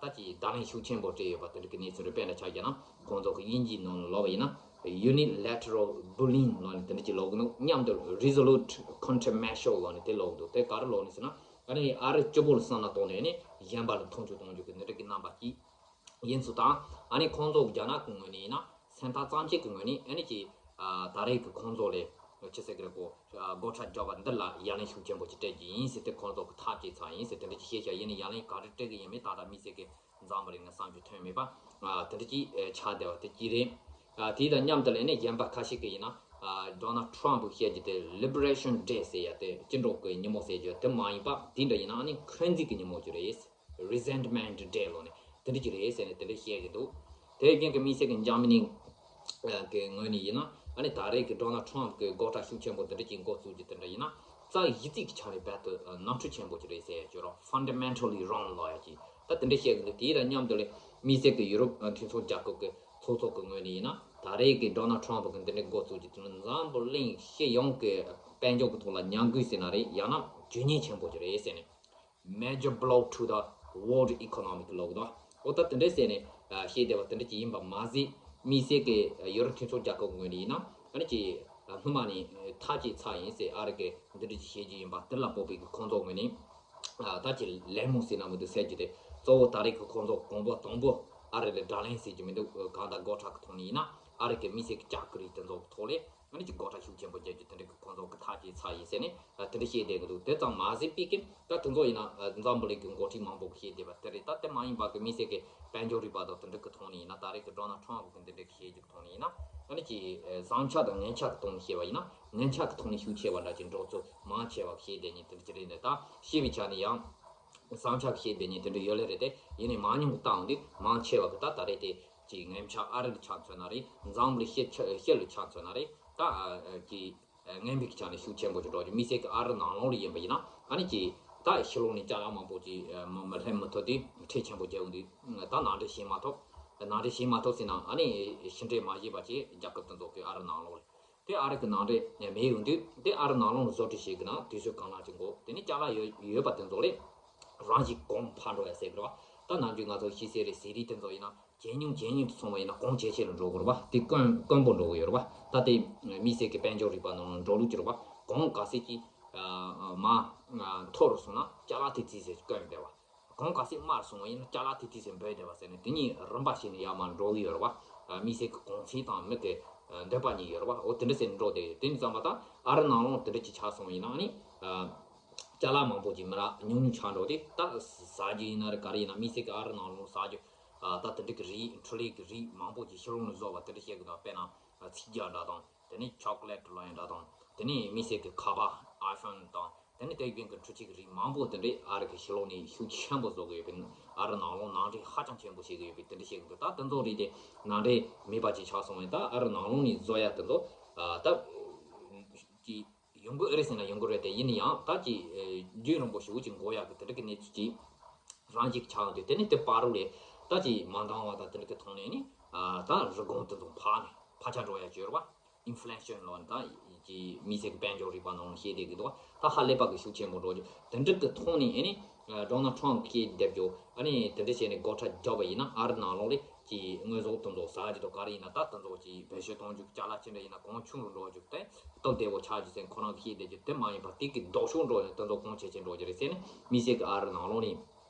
ད་ཅིག་བརྡ་ལན་ཤུགས་ཆེན་པོ་སྤྲད་ཡོད་པ་དེ་འདྲ་གི་གནས་ཚུལ་རེད། དཔེ་འདྲ་ཆ་བཞག་ན་ཁོང་ཚོ་གི་དབྱིན་ཇིའི་ནང་ལ་ལབ་པ་ཡིན་ན་unilateral bullying ལབ་ནས་དེ་འདྲ་ཅིག་ལབ་གི་འདུག་མཉམ་དུ་resolute countermeasure ལབ་ནས་དེ་ལབ་གི་འདུག་དེ་ག་རེ་ལབ་ནས་ཟེར་ན་ཨ་ནི་ཨ་རི་སྤྱི་པོ་ལ་བསམ་བློ་གཏོང་ནས་ཨ་ནི་གཞན་པ་ལ་མཐོང་ཆུང་གཏོང་རྒྱུ་གི་འདི་འདྲ་གི་རྣམ་པ་ཅིག་ཡིན་ཚུལ་དང་ཨ་ནི་ཁོང་ཚོ་རྒྱ་ནག་གི་ངོས་ནས་ཡིན་ན་སེམས་ཐག་གཙང་བཅད་ཀྱི་ངོས་ནས་ཨ་ནི་ཅིག་ད་རེས་ཀྱི་ཁོང་ཚོ་ལས་ཆི་ཟེར་གི་རེད་གོ་སྒོ་ཁྲལ་རྒྱག་པ་འདི་ལ་ཡ་ལན་ཤུགས་ཆེན་པོ་ཅིག་སྤྲད་རྒྱུ་ཡིན་ཟེར་ཏེ་ཁོང་ཚོ་གི་ཐག་བཅད་ཚར་ཡིན་ཟེར་དེ་འདྲ་ཅིག་བཤད་ཤག་ཡིན་ནའི་ཡ་ལན་ག་རེ་སྤྲད་གི་ཡིན་མིན་ད་ལྟ་དམིགས་བསལ་གི་འཛམ་བུ་གླིང་ནས་བསམ་ཚུལ་ཐོན་མེད་པ། དེ་འདྲ་ཅིག་ཆགས་བསྡད་པ་དེ་གཅིག་རེད། དེ་དང་མཉམ་དུ་ལས་ནས་གཞན་པ་ཁ་ཤས་ཀྱིས་ཡིན་ན་ཌོ་ནལ་ཊམ་ཕ་གིས་བཤད་རྒྱུ་དེ་Liberation Day ཟེར་ཡ་དེ་སྤྱི་འགྲོ་གི་ཉིན་མོ་ཟེར་རྒྱུ་དེ་མ་ཡིན་པ་དེ་འདྲ་ཡིན་ན་ཨ་ནི་འཁོན་འཛིན་གྱི་ཉིན་མོ་ཅིག་རེད། Resentment Day ལབ་ནས་དེ་འདྲ་ཅིག་རེད་ཟེར་ནས་དེ་འདྲ་བཤད་ཀྱི་འདུག་དེ་རྐྱེན་གྱིས་དམིགས་བསལ་གྱི་འཇར་མ་ནི་གི་ངོས་ནས་ཡིན་ན་ཨ་ནི་ད་རེས་ཀྱི་ཌོ་ནལ་ཊམ་ཕ་གིས་སྒོ་ཁྲལ་ཤུགས་ཆེན་པོ་དེ་འདྲ་ཅིག་འགོ་བཙུགས་རྒྱུ་དེ་འདྲ་ཡིན་ན་རྩ་གཞི་རྩའི་གི་ཆ་ནས་རྦད་དེ་ནོར་འཁྲུལ་ཆེན་པོ་ཅིག་རེད་ཟེར་ཡ་ཅིག་ཡོད་རེད། Fundamentally wrong ལབ་ཡ་ཅིག་ད་དེ་འདྲ་བཤད་གི་འདུག་དེ་དང་མཉམ་དུ་ལས་དམིགས་བསལ་གྱི་ཡུ་རོབ་མཐུན་ཚོགས་རྒྱལ་ཁབ་ཀྱི་ཚོགས་གཙོ་གི་ངོས་ནས་ཡིན་ན་ད་རེས་ཀྱི་ཌོ་ནལ་ཊམ་ཕ་གིས་འདི་འདྲའི་འགོ་བཙུགས་ཀྱི་དེ་ནི་འཛམ་བུ་གླིང་སྤྱི་ཡོངས་ཀྱི་དཔལ་འབྱོར་གྱི་ཐོག་ལ་ཉམས་རྒུད་ཟེར་ན་རེད། ཡང་ན་ཇུས་ཉེས་ཆེན་པོ་ཅིག་རེད་ཟེར་ནས། Major blow to the world economy ལབ་གི་འདུག་འོ་ད་དེ་འདྲ་ཟེར་ནས་བཤད་བསྡད་པ་དེ་འདྲ་ཅིག་ཡིན་པ་མ་ཟད་དམིགས་བསལ་གྱི་ཡུ་རོབ་མཐུན་ཚོགས་རྒྱལ་ཁབ་ཀྱི་ངོས་ནས་ཡིན་ན་ཨ་ནི་ཅིག་སྔོན་མ་ནས་ཐག་བཅད་ཚར་ཡིན་ཟེར་ཨ་རི་གིས་འདི་འདྲ་ཅིག་བྱེད་རྒྱུ་ཡིན་པ་དེ་ལ་དཔག་པའི་གི་ཁོང་ཚོ་ངོས་ནས། ད་ཅི་ལན་མོ་ཟེར་ན་མི་འདུག་ཟེར་རྒྱུ་དེ་གཙོ་བོ་ད་རེས་ཀྱི་ཁོང་ཚོ་གོང་བུ་དང་པོ་ཨ་རི་ལ་དགྲ་ལན་ཟེར་རྒྱུ་མི་འདུག་གང་ལྟར་སྒོ་ཁྲལ་གི་ཐོག་ནས་ཡིན་ན་ཨ་རི་གི་དམིགས་བསལ་གྱི་ལྕགས་ཀྱི་རིགས་དེ་ཚོ་གི་ཐོག་ལས་ཨ་ནི་ཅིག་སྒོ་ཁྲལ་ཤུགས་ཆེན་པོ་རྒྱག་རྒྱུ་དེ་འདྲ་གི་ཁོང་ཚོ་གི་ཐག་བཅད་ཚར་ཡིན་ཟེར་ནས་དེ་འདྲ་བཤད་བསྡད་གི་འདུག་དེ་ཙམ་མ་ཟད་པའི་གི་ད་དེ་ཚོ་ཡིན་ན་འཛམ་བུ་གླིང་གི་འགོ་ཁྲིད་མང་པོ་གི་བཤད་བསྡད་པ་དེ་རེད། ད་དེ་མ་ཡིན་པ་གི་དམིགས་བསལ་གྱི་དཔལ་འབྱོར་རིག་པ་དང་དེ་འདྲ་གི་ཐོག་ནས་ཡིན་ན་ད་རེས་གི་ཌོ་ནལ་ཊམ་ཕ་གི་འདི་འདྲ་གི་བཤད་རྒྱུ་གི་ཐོག་ནས་ཡིན་ན་ཨ་ནི་ཅིག་བཟང་ཆ་དང་ངན་ཆ་གི་ཐོག་ནས་བཤད་པ་ཡིན་ན། ངན་ཆ་གི་ཐོག་ནས་ཤུགས་ཆེ་བ་འདྲ་ཅིག་འགྲོ་ཚུལ་མང་ཆེ་བ་བཤད་བསྡད་མཁན་དེ་འདྲ་ཅིག་རེད་འདུག་ད་བཤད་པའི་ཆ་ནས་ཡང་བཟང་ཆ་གི་བཤད་བསྡད་མཁན་དེ་འདྲ་ཡོད་ལེ་རེད་དེ། ཡིན་ནའི་མང་ཉུང་གི་སྟེང་དུ་མང་ཆེ་བ་གི་ད་ད་རེས་དེ་ ཀྱི་ངན་ཆ་ཨ་རི་ལ་ཆ་མཚོན་ན་རེད། འཛམ་བུ་གླིང་ཕྱི་ཕྱི་ཕྱི་ལ་ཆ་མཚོན་ན་རེད། ད་ཨ་ཀྱི་ངན་པའི་ཆ་ནས་ཤུགས་ཆེན་པོ་ཞིག་འགྲོ་རྒྱུ། དམིགས་བསལ་གྱི་ཨ་རི་ནང་ལོགས་ལ་ཡིན་པ་ཡིན་ན་ཨ་ནི་ཀྱི་ད་ཕྱི་ལོགས་ནས་ཅ་ལག་མང་པོ་ཅིག་མི་མི་ལེན་མི་ཐུབ་དུས་ཁྲལ་ཆེན་པོ་རྒྱག་འོང་དུས་ད་ནང་འདྲེན་བྱེད་མ་ཐུབ། ནང་འདྲེན་བྱེད་མ་ཐུབ་ཟེར་ན་ཨ་ནི་ཕྱི་འབྲེལ་མ་བྱས་པ་བྱས་རྒྱལ་ཁབ་དེ་ཚོ་གི་ཨ་རི་ནང་ལོགས་ལ། དེ་ཨ་རི་གི་ནང་འདྲེན་མེད་ཡོང་དུས་དེ་ཨ་རི་ནང་ལོགས་ལ་བཟོ་སྐྲུན་བྱེད་དགོས་ན་དུས་ཚོད་གང་ལ་ཅིག་འགོར། དེ་ནས་ཅ་ལག་ཡོད་ཡོད་པ་དེ་ཚོ་ལས་རང་བཞིན་གོང་འཕར་འགྲོ་ཡ་ཟེར་གི་རེད་བ། ད་ནམ་རྒྱུན་ང་ཚོ་ཤེས་གསལ་རེད། ཟས་རིགས་དེ་ཚོ་ཡིན་ན་ཇེ་ཉུང་ཇེ་ཉུང་དུ་སོང་བ་ཡིན་ན་གོང་ཇེ་ཆེ་ལ་འགྲོ་གི་རེད་བ། དེ་དཀོན་དཀོན་པོ་འགྲོ་གི་ཡོད་རེད་བ། ད་དེ་དམིགས་བསལ་གྱི་དཔལ་འབྱོར་རིག་པ་ནང་ལ་འགྲོ་ལུགས་ཀྱི་རེད་བ། གོང་ག་ཚད་ཀྱིས་མར་མཐོ་རུ་སོང་ན་ཅ་ལག་དེ་ཚད་ཟེར་དཀོན་བསྡད་བ། གོང་ག་ཚད་དམའ་རུ་སོང་བ་ཡིན་ན་ཅ་ལག་དེ་དུས་ཚོད་འབོལ་བསྡད་པ་ཟེར་ནས་དེ་གཉིས་རིམ་པ་བྱས་ནས་ཡར་མར་འགྲོ་གི་ཡོད་རེད་བ། དམིགས་བསལ་གྱི་གོང་ཚད་དང་མི་གི་འདོད་པ་གཉིས་ཡོད་རེད་བ། འོ་དེ་འདྲ་ཟེར་ནས་འགྲོ་བསྡད་ཡོད། དེ་ནས་བསམ་པ་ད་ཨ་རི་ནང་ལོགས་དེ་འདྲ་ཅིག་ཆགས་སོང་བ་ཡིན་ན་ནི་ཅ་ལག་མང་པོ་ཅིག་མི་རག་ཉུང་ཉུང་ཆགས་འགྲོ་དེ། ད་ཟ་རྒྱུ་ཡིན་ན་རེད། ག་རེ་ཡིན་ན་དམིགས་བསལ་གྱི་ཨ་རི་ནང་ལོགས་ཟ་རྒྱུ་ད་དེ་འདྲ་གི་རིགས། འཕྲུལ་ལས་ཀྱི་རིགས་མང་པོ་ཅིག་ཕྱི་ལོགས་ནས་བཟོ་བ་དེ་འདྲ་བཤད་གི་འདུག་དཔེར་ན་ཚིག་རྒྱག་འདྲ་དང་། དེ་ནས་ཆོ་ཀ་ལེ་ཊི་ལབ་ཡ་འདྲ་དང་། དེ་ནས་དམིགས་བསལ་གྱི་ཁ་པར་ཨའི་ཕོན་དང་། དེ་ནས་དེ་བཞིན་གྱི་འཕྲུལ་ཆས་ཀྱི་རིགས་མང་པོ་དེ་འདྲས་ཨ་རི་གི་ཕྱི་ལོགས་ནས་ཤུགས་ཆེན་པོ་བཟོ་གི་ཡོད་པའི། ཨ་རི་ནང་ལོགས་ནང་འདྲེན་ཧ་ཅང་ཆེན་པོ་བྱེད་ཀྱི་ཡོད་པའི་དེ་འདྲ་བཤད་ཀྱི་འདུག་ད་དེ་ཚོ་རིགས་དེ་ནང་འདྲེན་མེད་པ་ཅིག་ཆགས་སོང་བས་ད་ཨ་རི་ནང་ལོགས་ནས་བཟོ་ཡ་དེ་ཚོ་ཨ་ད་ཀྱི་ཡོང་གི་ཨེ་རེད་ཟེར་ན་ཡོང་གི་རེད། དེ་ཡིན་ན་ཡང་ད་ཀྱི་རྒྱུན་རིང་པོ་ཞེ་པོ་ཅིག་འགོར་ཡག་གི་དེ་འདྲ་གི་གནས་ཚུལ་ཅིག་རང་ཅིག་ཆགས་འདུག་དེ་ནས་དེ་བར་དུ་ལས་ད་ཀྱི་མ་འདང་བ་དང་དེ་འདྲ་གི་ཐོག་ནས་ནི་ཨ་ད་རིན་གོང་དེ་ཚོ་འཕར་ནས་འཕར་ཆག་འགྲོ་ཡ་ཅིག་ཡོད་རེད་བ། ཨིན་ཕི་ལེ་ཤན་ལབ་ནི་ད་ཀྱི་དམིགས་བསལ་གྱི་དཔལ་འབྱོར་རིག་པ་ནང་བཤད་བསྡད་ཀྱི་འདུག་ད་ཧ་ལས་པ་གི་ཤུགས་ཆེན་པོ་འགྲོ་རྒྱུ་དེ་འདྲ་གི་ཐོག་ནས་ཨ་ནི་ཌོ་ནལ་ཊམ་གིས་བསྡད་རྒྱུ་ཨ་ནི་དེ་འདྲ་བྱས་ནས་སྒོ་ཁྲལ་བརྒྱབ་པ་ཡིན་ན་ཨ་རི་ནང་ལོགས་ལས་ཀྱི་དངོས་ཟོག་དེ་ཚོ་ཟ་རྒྱུ་དང་ག་རེ་ཡིན་ན་ད་དེ་ཚོ་ཀྱི་བེད་སྤྱོད་གཏོང་རྒྱུ་ཅ་ལག་ཅི་འདྲ་ཡིན་ན་གོང་ཆུང་རུ་འགྲོ་རྒྱུ་དེ་སྟབས་བདེ་བོ་ཆགས་རྒྱུ་ཟེར་ཁོ་རང་གིས་བཤད་བསྡད་རྒྱུ་དེ་མ་ཡིན་པ་དེ་གི་ལྡོག་ཕྱོགས་འགྲོ་ནས་དེ་ཚོ་གོང་ཇེ་ཆེ་འགྲོ་རྒྱུ་རེད་ཟེར་ནས་དམིགས་བསལ་གྱི་ཨ་རི་ནང་ལོགས་ནས་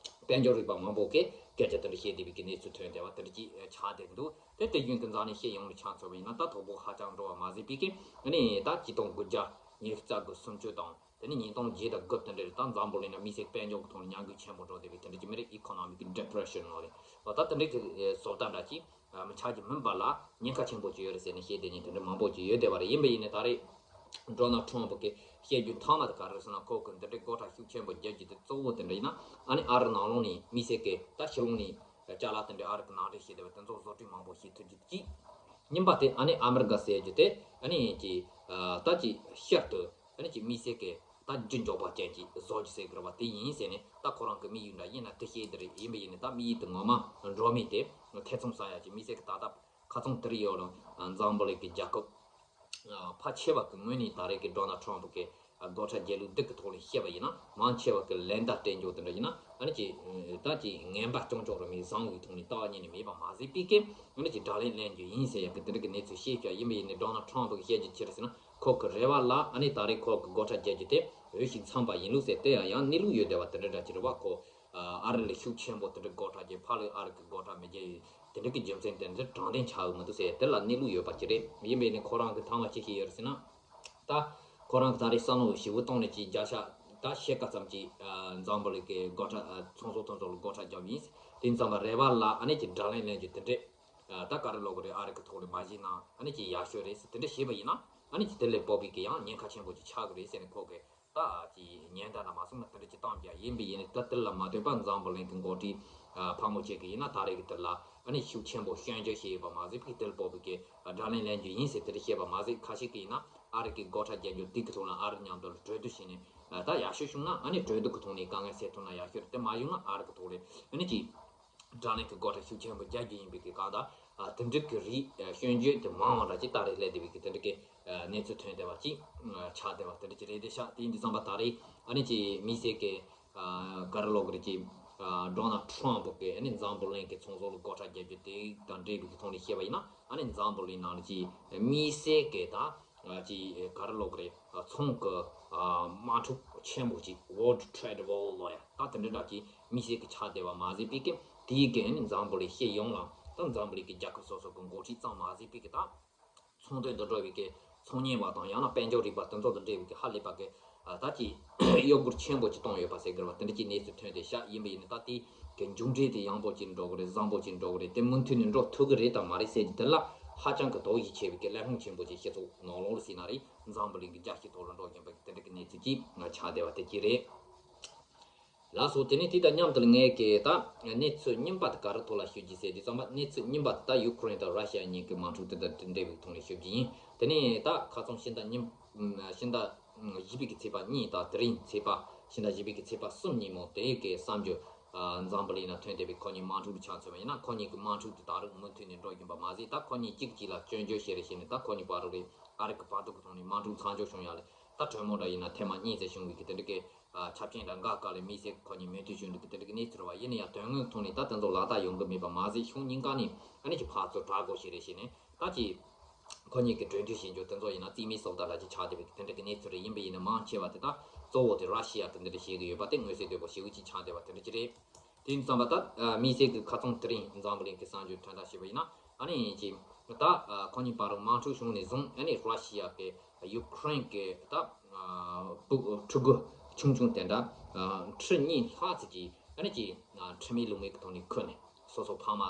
དཔལ་འབྱོར་རིག་པ་མང་པོ་གིས་སྐད་ཆ་དེ་འདྲ་བཤད་བསྡད་པའི་གི་གནས་ཚུལ་ཐོན་བསྡད་པ་དེ་འདྲ་ཅིག་ཆགས་བསྡད་འདུག་དེ་དེ་རྒྱུན་གྱི་འཛམ་གླིང་སྤྱི་ཡོངས་ལ་ཆ་མཚོན་པ་ཡིན་ན་ད་དོ་ཕོག་ཧ་ཅང་འགྲོ་བ་མ་ཟད་པའི་གི་ཨ་ནི་ད་ཆིག་སྟོང་དགུ་བརྒྱ་ཉི་ཤུ་རྩ་དགུ་སུམ་ཅུ་དང་དེ་ནས་ཉིས་སྟོང་བརྒྱད་དང་དགུ་དེ་འདྲ་རེད། ད་འཛམ་བུ་གླིང་ན་དམིགས་བསལ་དཔལ་འབྱོར་གྱི་ཐོག་ནས་ཉམས་རྒུད་ཆེན་པོ་འགྲོ་བསྡད་པའི་དེ་འདྲ་ཅིག་མི་རེད། ཨི་ཀོ་ནོ་མིག་ཌི་པི་རེ་ཤན་ལབ་རེད། འོ་ད་དེ་འདྲ་གི་བཟོ་ལྟ་འདྲ་ཅིག་མི་ཆགས་ཀྱི་མིན་པ་ལ་ཉེན་ཁ་ཆེན་པོ་ཅིག་ཡོད་རེད་ཟེར་ནས་བཤད་བསྡད་མཁན་དེ་འདྲ་མང་པོ་ཅིག་ཡོད་བསྡད་པ་རེད། ཡིན་པ་ཡིན་ནའི་ད་རེས་ཌོ་ནལ་ཊམ་གྱིས་བཤད་རྒྱུ་མཐའ་མ་དེ་ག་རེ་རེད་ཟེར་ན་ཁོ་གི་འདི་འདྲའི་སྒོ་ཁྲལ་ཤུགས་ཆེན་པོ་རྒྱག་རྒྱུ་དེ་གཙོ་བོ་དེ་འདྲ་ཡིན་ན་ཨ་ནི་ཨ་རི་ནང་ལོགས་ནས་དམིགས་བསལ་གྱི་ད་ཕྱི་ལོགས་ནས་ཅ་ལག་དེ་འདྲའི་ཨ་རི་གི་ནང་འདྲེན་བྱས་བསྡད་པ་དེ་ཚོ་བཟོ་སྐྲུན་མང་པོ་བྱེད་ཐུབ་རྒྱུ་གཅིག་གཉིས་པ་དེ་ཨ་ནི་ཨ་མི་རི་ཀ་ཟེར་རྒྱུ་དེ་ཨ་ནི་ཀྱི་ད་ཀྱི་ཤར་དུ་ཨ་ནི་ཀྱི་དམིགས་བསལ་གྱི་ད་རྒྱུ་འབྱོར་པ་ཅན་གྱི་བཟོ་རྒྱུ་ཟེར་གི་རེད་བ། དེ་ཡིན་ཟེར་ནས་ད་ཁོ་རང་གི་དམིགས་ཡུལ་འདྲ་ཡིན་ན་དེ་བཤད་དེ་རེད། ཡིན་པ་ཡིན་ནའི་ད་དམིགས་ཡུལ་དེ་ངོ་མ་འགྲོ་མེད་དེ་ཐེ་ཚོམ་ཟ་ཡ་ཀྱི་དམིགས་བསལ་གྱི་ད་ལྟ་ཁ་ཚོན་དེ་རིང་ཡོད་རུང་འཛམ་བུ་གླིང་གི་རྒྱལ་ཁབ་ཕལ་ཆེ་བ་གི་ངོས་ནས་ད་རེས་ཀྱི་ཌོ་ནལ་ཊམ་གི་སྒོ་ཁྲལ་རྒྱག་ལུགས་འདི་གི་ཐོག་ནས་བཤད་པ་ཡིན་ན་མང་ཆེ་བ་གི་ལན་བརྡ་སྤྲད་འཇོག་དེ་འདྲ་ཡིན་ན་ཨ་ནི་ཀྱི་ད་ཀྱི་ངན་པ་རྐྱང་རྐྱང་རེད། མི་བཟང་བོའི་ཐོག་ནས་ལྟ་བ་ཉིད་ནས་མེད་པ་མ་ཟད་པའི་གི་ཨ་ནི་ཀྱི་དགྲ་ལན་ལེན་རྒྱུ་ཡིན་ཟེར་ཡ་གི་དེ་འདྲ་གི་གནས་ཚུལ་བཤད་ཀྱང་ཡིན་པ་ཡིན་ནའི་ཌོ་ནལ་ཊམ་གི་བཤད་རྒྱུ་ཅི་རེད་ཟེར་ན་ཁོ་གི་རེ་བ་ལ་ཨ་ནི་ད་རེས་ཁོ་གི་སྒོ་ཁྲལ་རྒྱག་རྒྱུ་དེ་འོས་ཤིང་འཚམས་པ་ཡིན་ལུགས་ཟེར་དེ་ཡང་ཡང་གནས་ལུགས་ཡོད་བསྡད་པ་དེ་འདྲ་འདྲ་ཅིག་རེད་བ། ཁོ་ཨ་རི་ལ་ཤུགས་ཆེན་པོ་དེ་འདྲ་སྒོ་ཁྲལ་རྒྱག་ཕར་ལ་ཨ་རི་གི་སྒོ་ཁྲལ་མི་རྒྱག་ཡོད། དེ་འདྲ་གི་རྒྱུ་མཚན་དེ་འདྲ་དྲང་བདེན་ཆགས་ཡོད་མི་འདུག་ཟེར་དེ་ལ་གནས་ལུགས་ཡོད་པ་ཅི་རེད། ཡིན་པས་ནི་ཁོ་རང་གི་མཐའ་མ་ཅི་ཞིག་ཡོད་རེད་ཟེར་ན། ད་ཁོ་རང་གི་ད་རེས་བསམ་བློ་ཞིབ་པོ་བཏང་ནས་ཅིག་བརྒྱ་ཆ་ད་ཕྱེད་ཀ་ཙམ་ཅིག་འཛམ་བུ་གླིང་གི་སྒོ་ཁྲལ་ཚོང་ཟོག་ཐོན་ཚོགས་ལ་སྒོ་ཁྲལ་བརྒྱབ་ཡིན། དེ་ཙམ་པ་རེ་བ་ལ་ཨ་ནི་ཅིག་དགྲ་ལན་ལེན་རྒྱུ་དེ་འདྲས་ད་ག་རེ་ལབ་དགོས་རེད། ཨ་རི་གི་ཐོག་ལ་མ་བྱས་ན་ཨ་ནི་ཅིག་ཡག་ཤོས་རེད་ཟེར་དེ་འདྲ་བྱས་པ་ཡིན་ན་ཨ་ནི་ཅིག་དེ་ལས་སྤོབས་པའི་གི་ཡང་ཉེན་ཁ་ཆེན་པོ་ཅིག་ཆགས་ཀྱི་རེད་ཟེར་ནས་ཁོ་གི་ད་ཅིག་ཉེན་བརྡ་འདྲ་མ་སོང་ན་དེ་འདྲ་ཅིག་བཏང་རྒྱུ་ཡིན་པ་ཡིན་ནི་ད་དེ་ལ་མ་ལྟོས་པར་འཛམ་བུ་གླིང་གི་འགོ་ཁྲིད་ཕལ་མོ་ཆེ་གི་ཡིན་ན་ད་རེས་ཀྱི་དེ་ལ་ཨ་ནི་ཤུགས་ཆེན་པོ་སྐྱོན་བརྗོད་བྱས་ཡོད་པ་མ་ཟད་པའི་དེ་ལ་སྤོབས་པའི་གི་དགྲ་ལན་ལེན་རྒྱུ་ཡིན་ཟེར་དེ་འདྲ་བཤད་པ་མ་ཟད་ཁ་ཤས་ཀྱི་ཡིན་ན་ཨ་རི་གི་སྒོ་ཁྲལ་རྒྱག་རྒྱུ་དེ་གི་ཐོག་ལ་ཨ་རི་མཉམ་དུ་ལ་གྲོས་བསྡུར་བྱས་ནས་ད་ཡག་ཤོས་བྱུང་ན་ཨ་ནི་གྲོས་བསྡུར་གི་ཐོག་ནས་དཀའ་ངལ་སེལ་ཐུབ་ན་ཡག་ཤོས་རེད། དེ་མ་བྱུང་ན་ཨ་རི་གི་ཐོག་ལ་ཨ་ནི་ཅིག་དགྲ་ལན་གྱི་སྒོ་ཁྲལ་ཤུགས་ཆེན་པོ་རྒྱག་རྒྱུ་ཡིན་པའི་གི་གང་ལྟར་དེ་འདྲ་གི་རིགས་སྐྱོན་བརྗོད་དེ་མང་བ་འདྲ་ཅིག་ད་རེས་སླེབས་བསྡད་པའི་གི་དེ་འདྲ་གི་གནས་ཚུལ་ཐོན་བསྡད་པ་ཅིག་ཆགས་བསྡད་པ་དེ་འདྲ་ཅིག་རེད་དེ་ཤག་དེ་ཡིན་དུས་ཙམ་པ་ད་རེས་ཨ་ནི་ཅིག་དམིགས་བསལ་གི་ག་རེ་ལབ་དགོས་རེད་ཅིག་ཌོ་ནལ་ཊམ་གི་ཨ་ནི་འཛམ་བུ་གླིང་གི་ཚོང་ཟོག་ལ་སྒོ་ཁྲལ་རྒྱག་རྒྱུ་དེ་དང་འབྲེལ་བའི་གི་ཐོག་ནས་བཤད་པ་ཡིན་ན་ཨ་ནི་འཛམ་བུ་གླིང་ནང་ལ་ཅིག་དམིགས་བསལ་གི་ད། ཅིག་ག་རེ་ལབ་དགོས་རེད། ཚོང་གི་དམག་འཁྲུག་ཆེན་པོ་ཅིག World Trade War ལབ་ཡ་ད་དེ་འདྲ་འདྲ་ཅིག་དམིགས་བསལ་གྱི་ཆགས་བསྡད་པ་མ་ཟད་པའི་གི་དེའི་གི་ནི་འཛམ་བུ་གླིང་སྤྱི་ཡོངས་ལ་ད་འཛམ་བུ་གླིང་གི་རྒྱལ་ཁབ་སོ་སོ་གི་འགོ་ཁྲིད་ཙམ་མ་ཟད་པའི་གི་ད་ཚོང་དོན་དང་འབྲེལ་བའི་གི་ཚོང་གཉེར་བ་དང་ཡང་ན་དཔལ་འབྱོར་རིག་པ་དེ་ཚོ་དང་འབྲེལ་བའི་གི་ཧ་ལས་པ་གི་ད་ཅིག་གཡོ་སྒོ་ཆེན་པོ་ཅིག་བཏང་ཡོད་པ་ཟེར་གི་རེད་བ། དེ་འདྲ་ཅིག་གནས་ཚུལ་ཐོན་བསྡད་ཤག་ཡིན་པ་ཡིན་ན་ད་དེ། གི་མཇུག་འབྲས་དེ་ཡངས་པོ་ཅིག་འགྲོ་གི་རེད། བཟང་པོ་ཅིག་འགྲོ་གི་རེད། དེ་མུ་མཐུད་ནས་འགྲོ་ཐུབ་ཀྱི་རེད་དམ་མ་རེད་ཟེར་གྱི་དེ་ལ་ཧ་ཅང་གི་དོགས་གཞི་ཆེ་བའི་གི་གླེང་སློང་ཆེན་པོ་ཅིག་སྤྱི་ཚོགས་ནང་ལོགས་ལ་ཟིན་ན་རེད། འཛམ་བུ་གླིང་གི་རྒྱལ་སྤྱིའི་ཐོག་ལ་འགྲོ་བཞིན་པའི་དེ་འདྲ་གི་གནས་ཚུལ་ཅིག་ང་ཆགས་བསྡད་པ་དེ་ཅིག་རེད། ལགས་སོ། དེ་ནས་དེ་དང་མཉམ་དུ་ངས་ཀྱི་ད་གནས་ཚུལ་རྙིང་པ་དེ་ག་རེ་ཐོག་ལ་ཞུ་རྒྱུ་ཟེར་དུས་ཙམ་པ། གནས་ཚུལ་རྙིང་པ་དེ་ད་ཡུ་ཁུ་རེན་དང་ར་ཤི་ཡ་གཉིས་ཀྱི་དམག་འཁྲུག་དེ་དང་འབྲེལ་བའི་ཐོག་ནས་ཞུ་རྒྱུ་ཡིན། དེ་ནས་ད་ཁ་སང་ཕྱི་ཟླ་ཉིན་ཕྱི་ཟླ་བཞི་པའི་གི་ཚེས་པ་གཉིས་དང་དེ་རིང་ཚེས་པ་ཕྱི་ཟླ་བཞི་པའི་གི་ཚེས་པ་གསུམ་ཉིན་མོ་དེ་གི་གསར་འགྱུར་འཛམ་བུ་གླིང་ན་ཐོན་བསྡད་པའི་ཁོ་གཉིས་དམག་འཁྲུག་ཆ་མཚོན་པ་ཡིན་ན། ཁོ་གཉིས་ཀྱི་དམག་འཁྲུག་དེ་ད་རུང་མུ་མཐུད་ནས་འགྲོ་བཞིན་པ་མ་ཟད། ད་ཁོ་གཉིས་གཅིག་གཅིག་ལ་སྐྱོན་བརྗོད་བྱེད་རེས་བྱས་ནས། ད་ཁོ་གཉིས་བར་དུ་རེད། ཨ་རི་གི་བར་དུ་གི་ཐོག་ནས་དམག་འཁྲུག་མཚམས་འཇོག་བྱུང་ཡ་ལས་ད་གྲོས་མོལ་འདྲ་ཡིན་ན་ཐེངས་མ་གཉིས་ཙམ་བྱུང་བའི་གི་དེ་འདྲ་གི་ཆ་རྐྱེན་འདྲ་འགའ་སྐབས་ལ་དམིགས་བསལ་ཁོ་གཉིས་མོས་མཐུན་བྱུང་འདུག་གི་དེ་འདྲ་གི་གནས་ཚུལ་རེད་བ། ཡིན་ན་ཡང་དོན་དངོས་ཐོག་ནས་ད་དེ་ཚོ་ལག་བསྟར་ཡོང་གི་མེད་པ་མ་ཟད། ཕྱོགས་གཉིས་ཀ་ནས་ཨ་ནི་ཅིག་ཕར་ཚུར་དྲག་རྒོལ་བྱེད་རེས་བྱས་ནས། ད་ཅིག་ཁོ་གཉིས་ཀྱི་གྲོས་མཐུན་བྱེད་རྒྱུ་དེ་ཚོ་ཡིན་ན་རྩིས་མེད་སོ་བརྡར་འདྲ་ཅིག་ཆགས་བསྡད་པའི་དེ་འདྲ་གི་གནས་ཚུལ་རེད། ཡིན་པ་ཡིན་ན་མང་ཆེ་བ་དེ་ད་གཙོ་བོ་དེ་ར་ཤི་ཡ་གི་འདི་འདྲ་བྱེད་གི་ཡོད་པ་དེ་མངོན་གསལ་དོད་པོ་ཞེ་པོ་ཅིག་ཆགས་བསྡད་པ་དེ་འདྲ་ཅིག་རེད། དེ་ཡིན་ཙམ་པ་ད་དམིགས་བསལ་གྱི་ཁ་སང་དེ་རིང་འཛམ་བུ་གླིང་གི་གསར་འགྱུར་ཐོན་སྟངས་བྱས་པ་ཡིན་ན། ཨ་ནི་ཅིག་ད་ཁོ་གཉིས་བར་དུ་དམག་འཁྲུག་བྱུང་ནས་བཟུང་ཨ་ནི་ར་ཤི་ཡ་གི་ཡུ་ཁུ་རེན་གི་ད་ཕྲུ་གུ་ཆུང་ཆུང་དེ་འདྲ་ཁྲི་གཉིས་ལྷག་ཙམ་ཅིག་ཨ་ནི་ཅིག་ཁྲིམས་མེད་ལུགས་མེད་ཀྱི་ཐོག་ནས་ཁུར་ནས་སོ་སོ་ཕ་མ་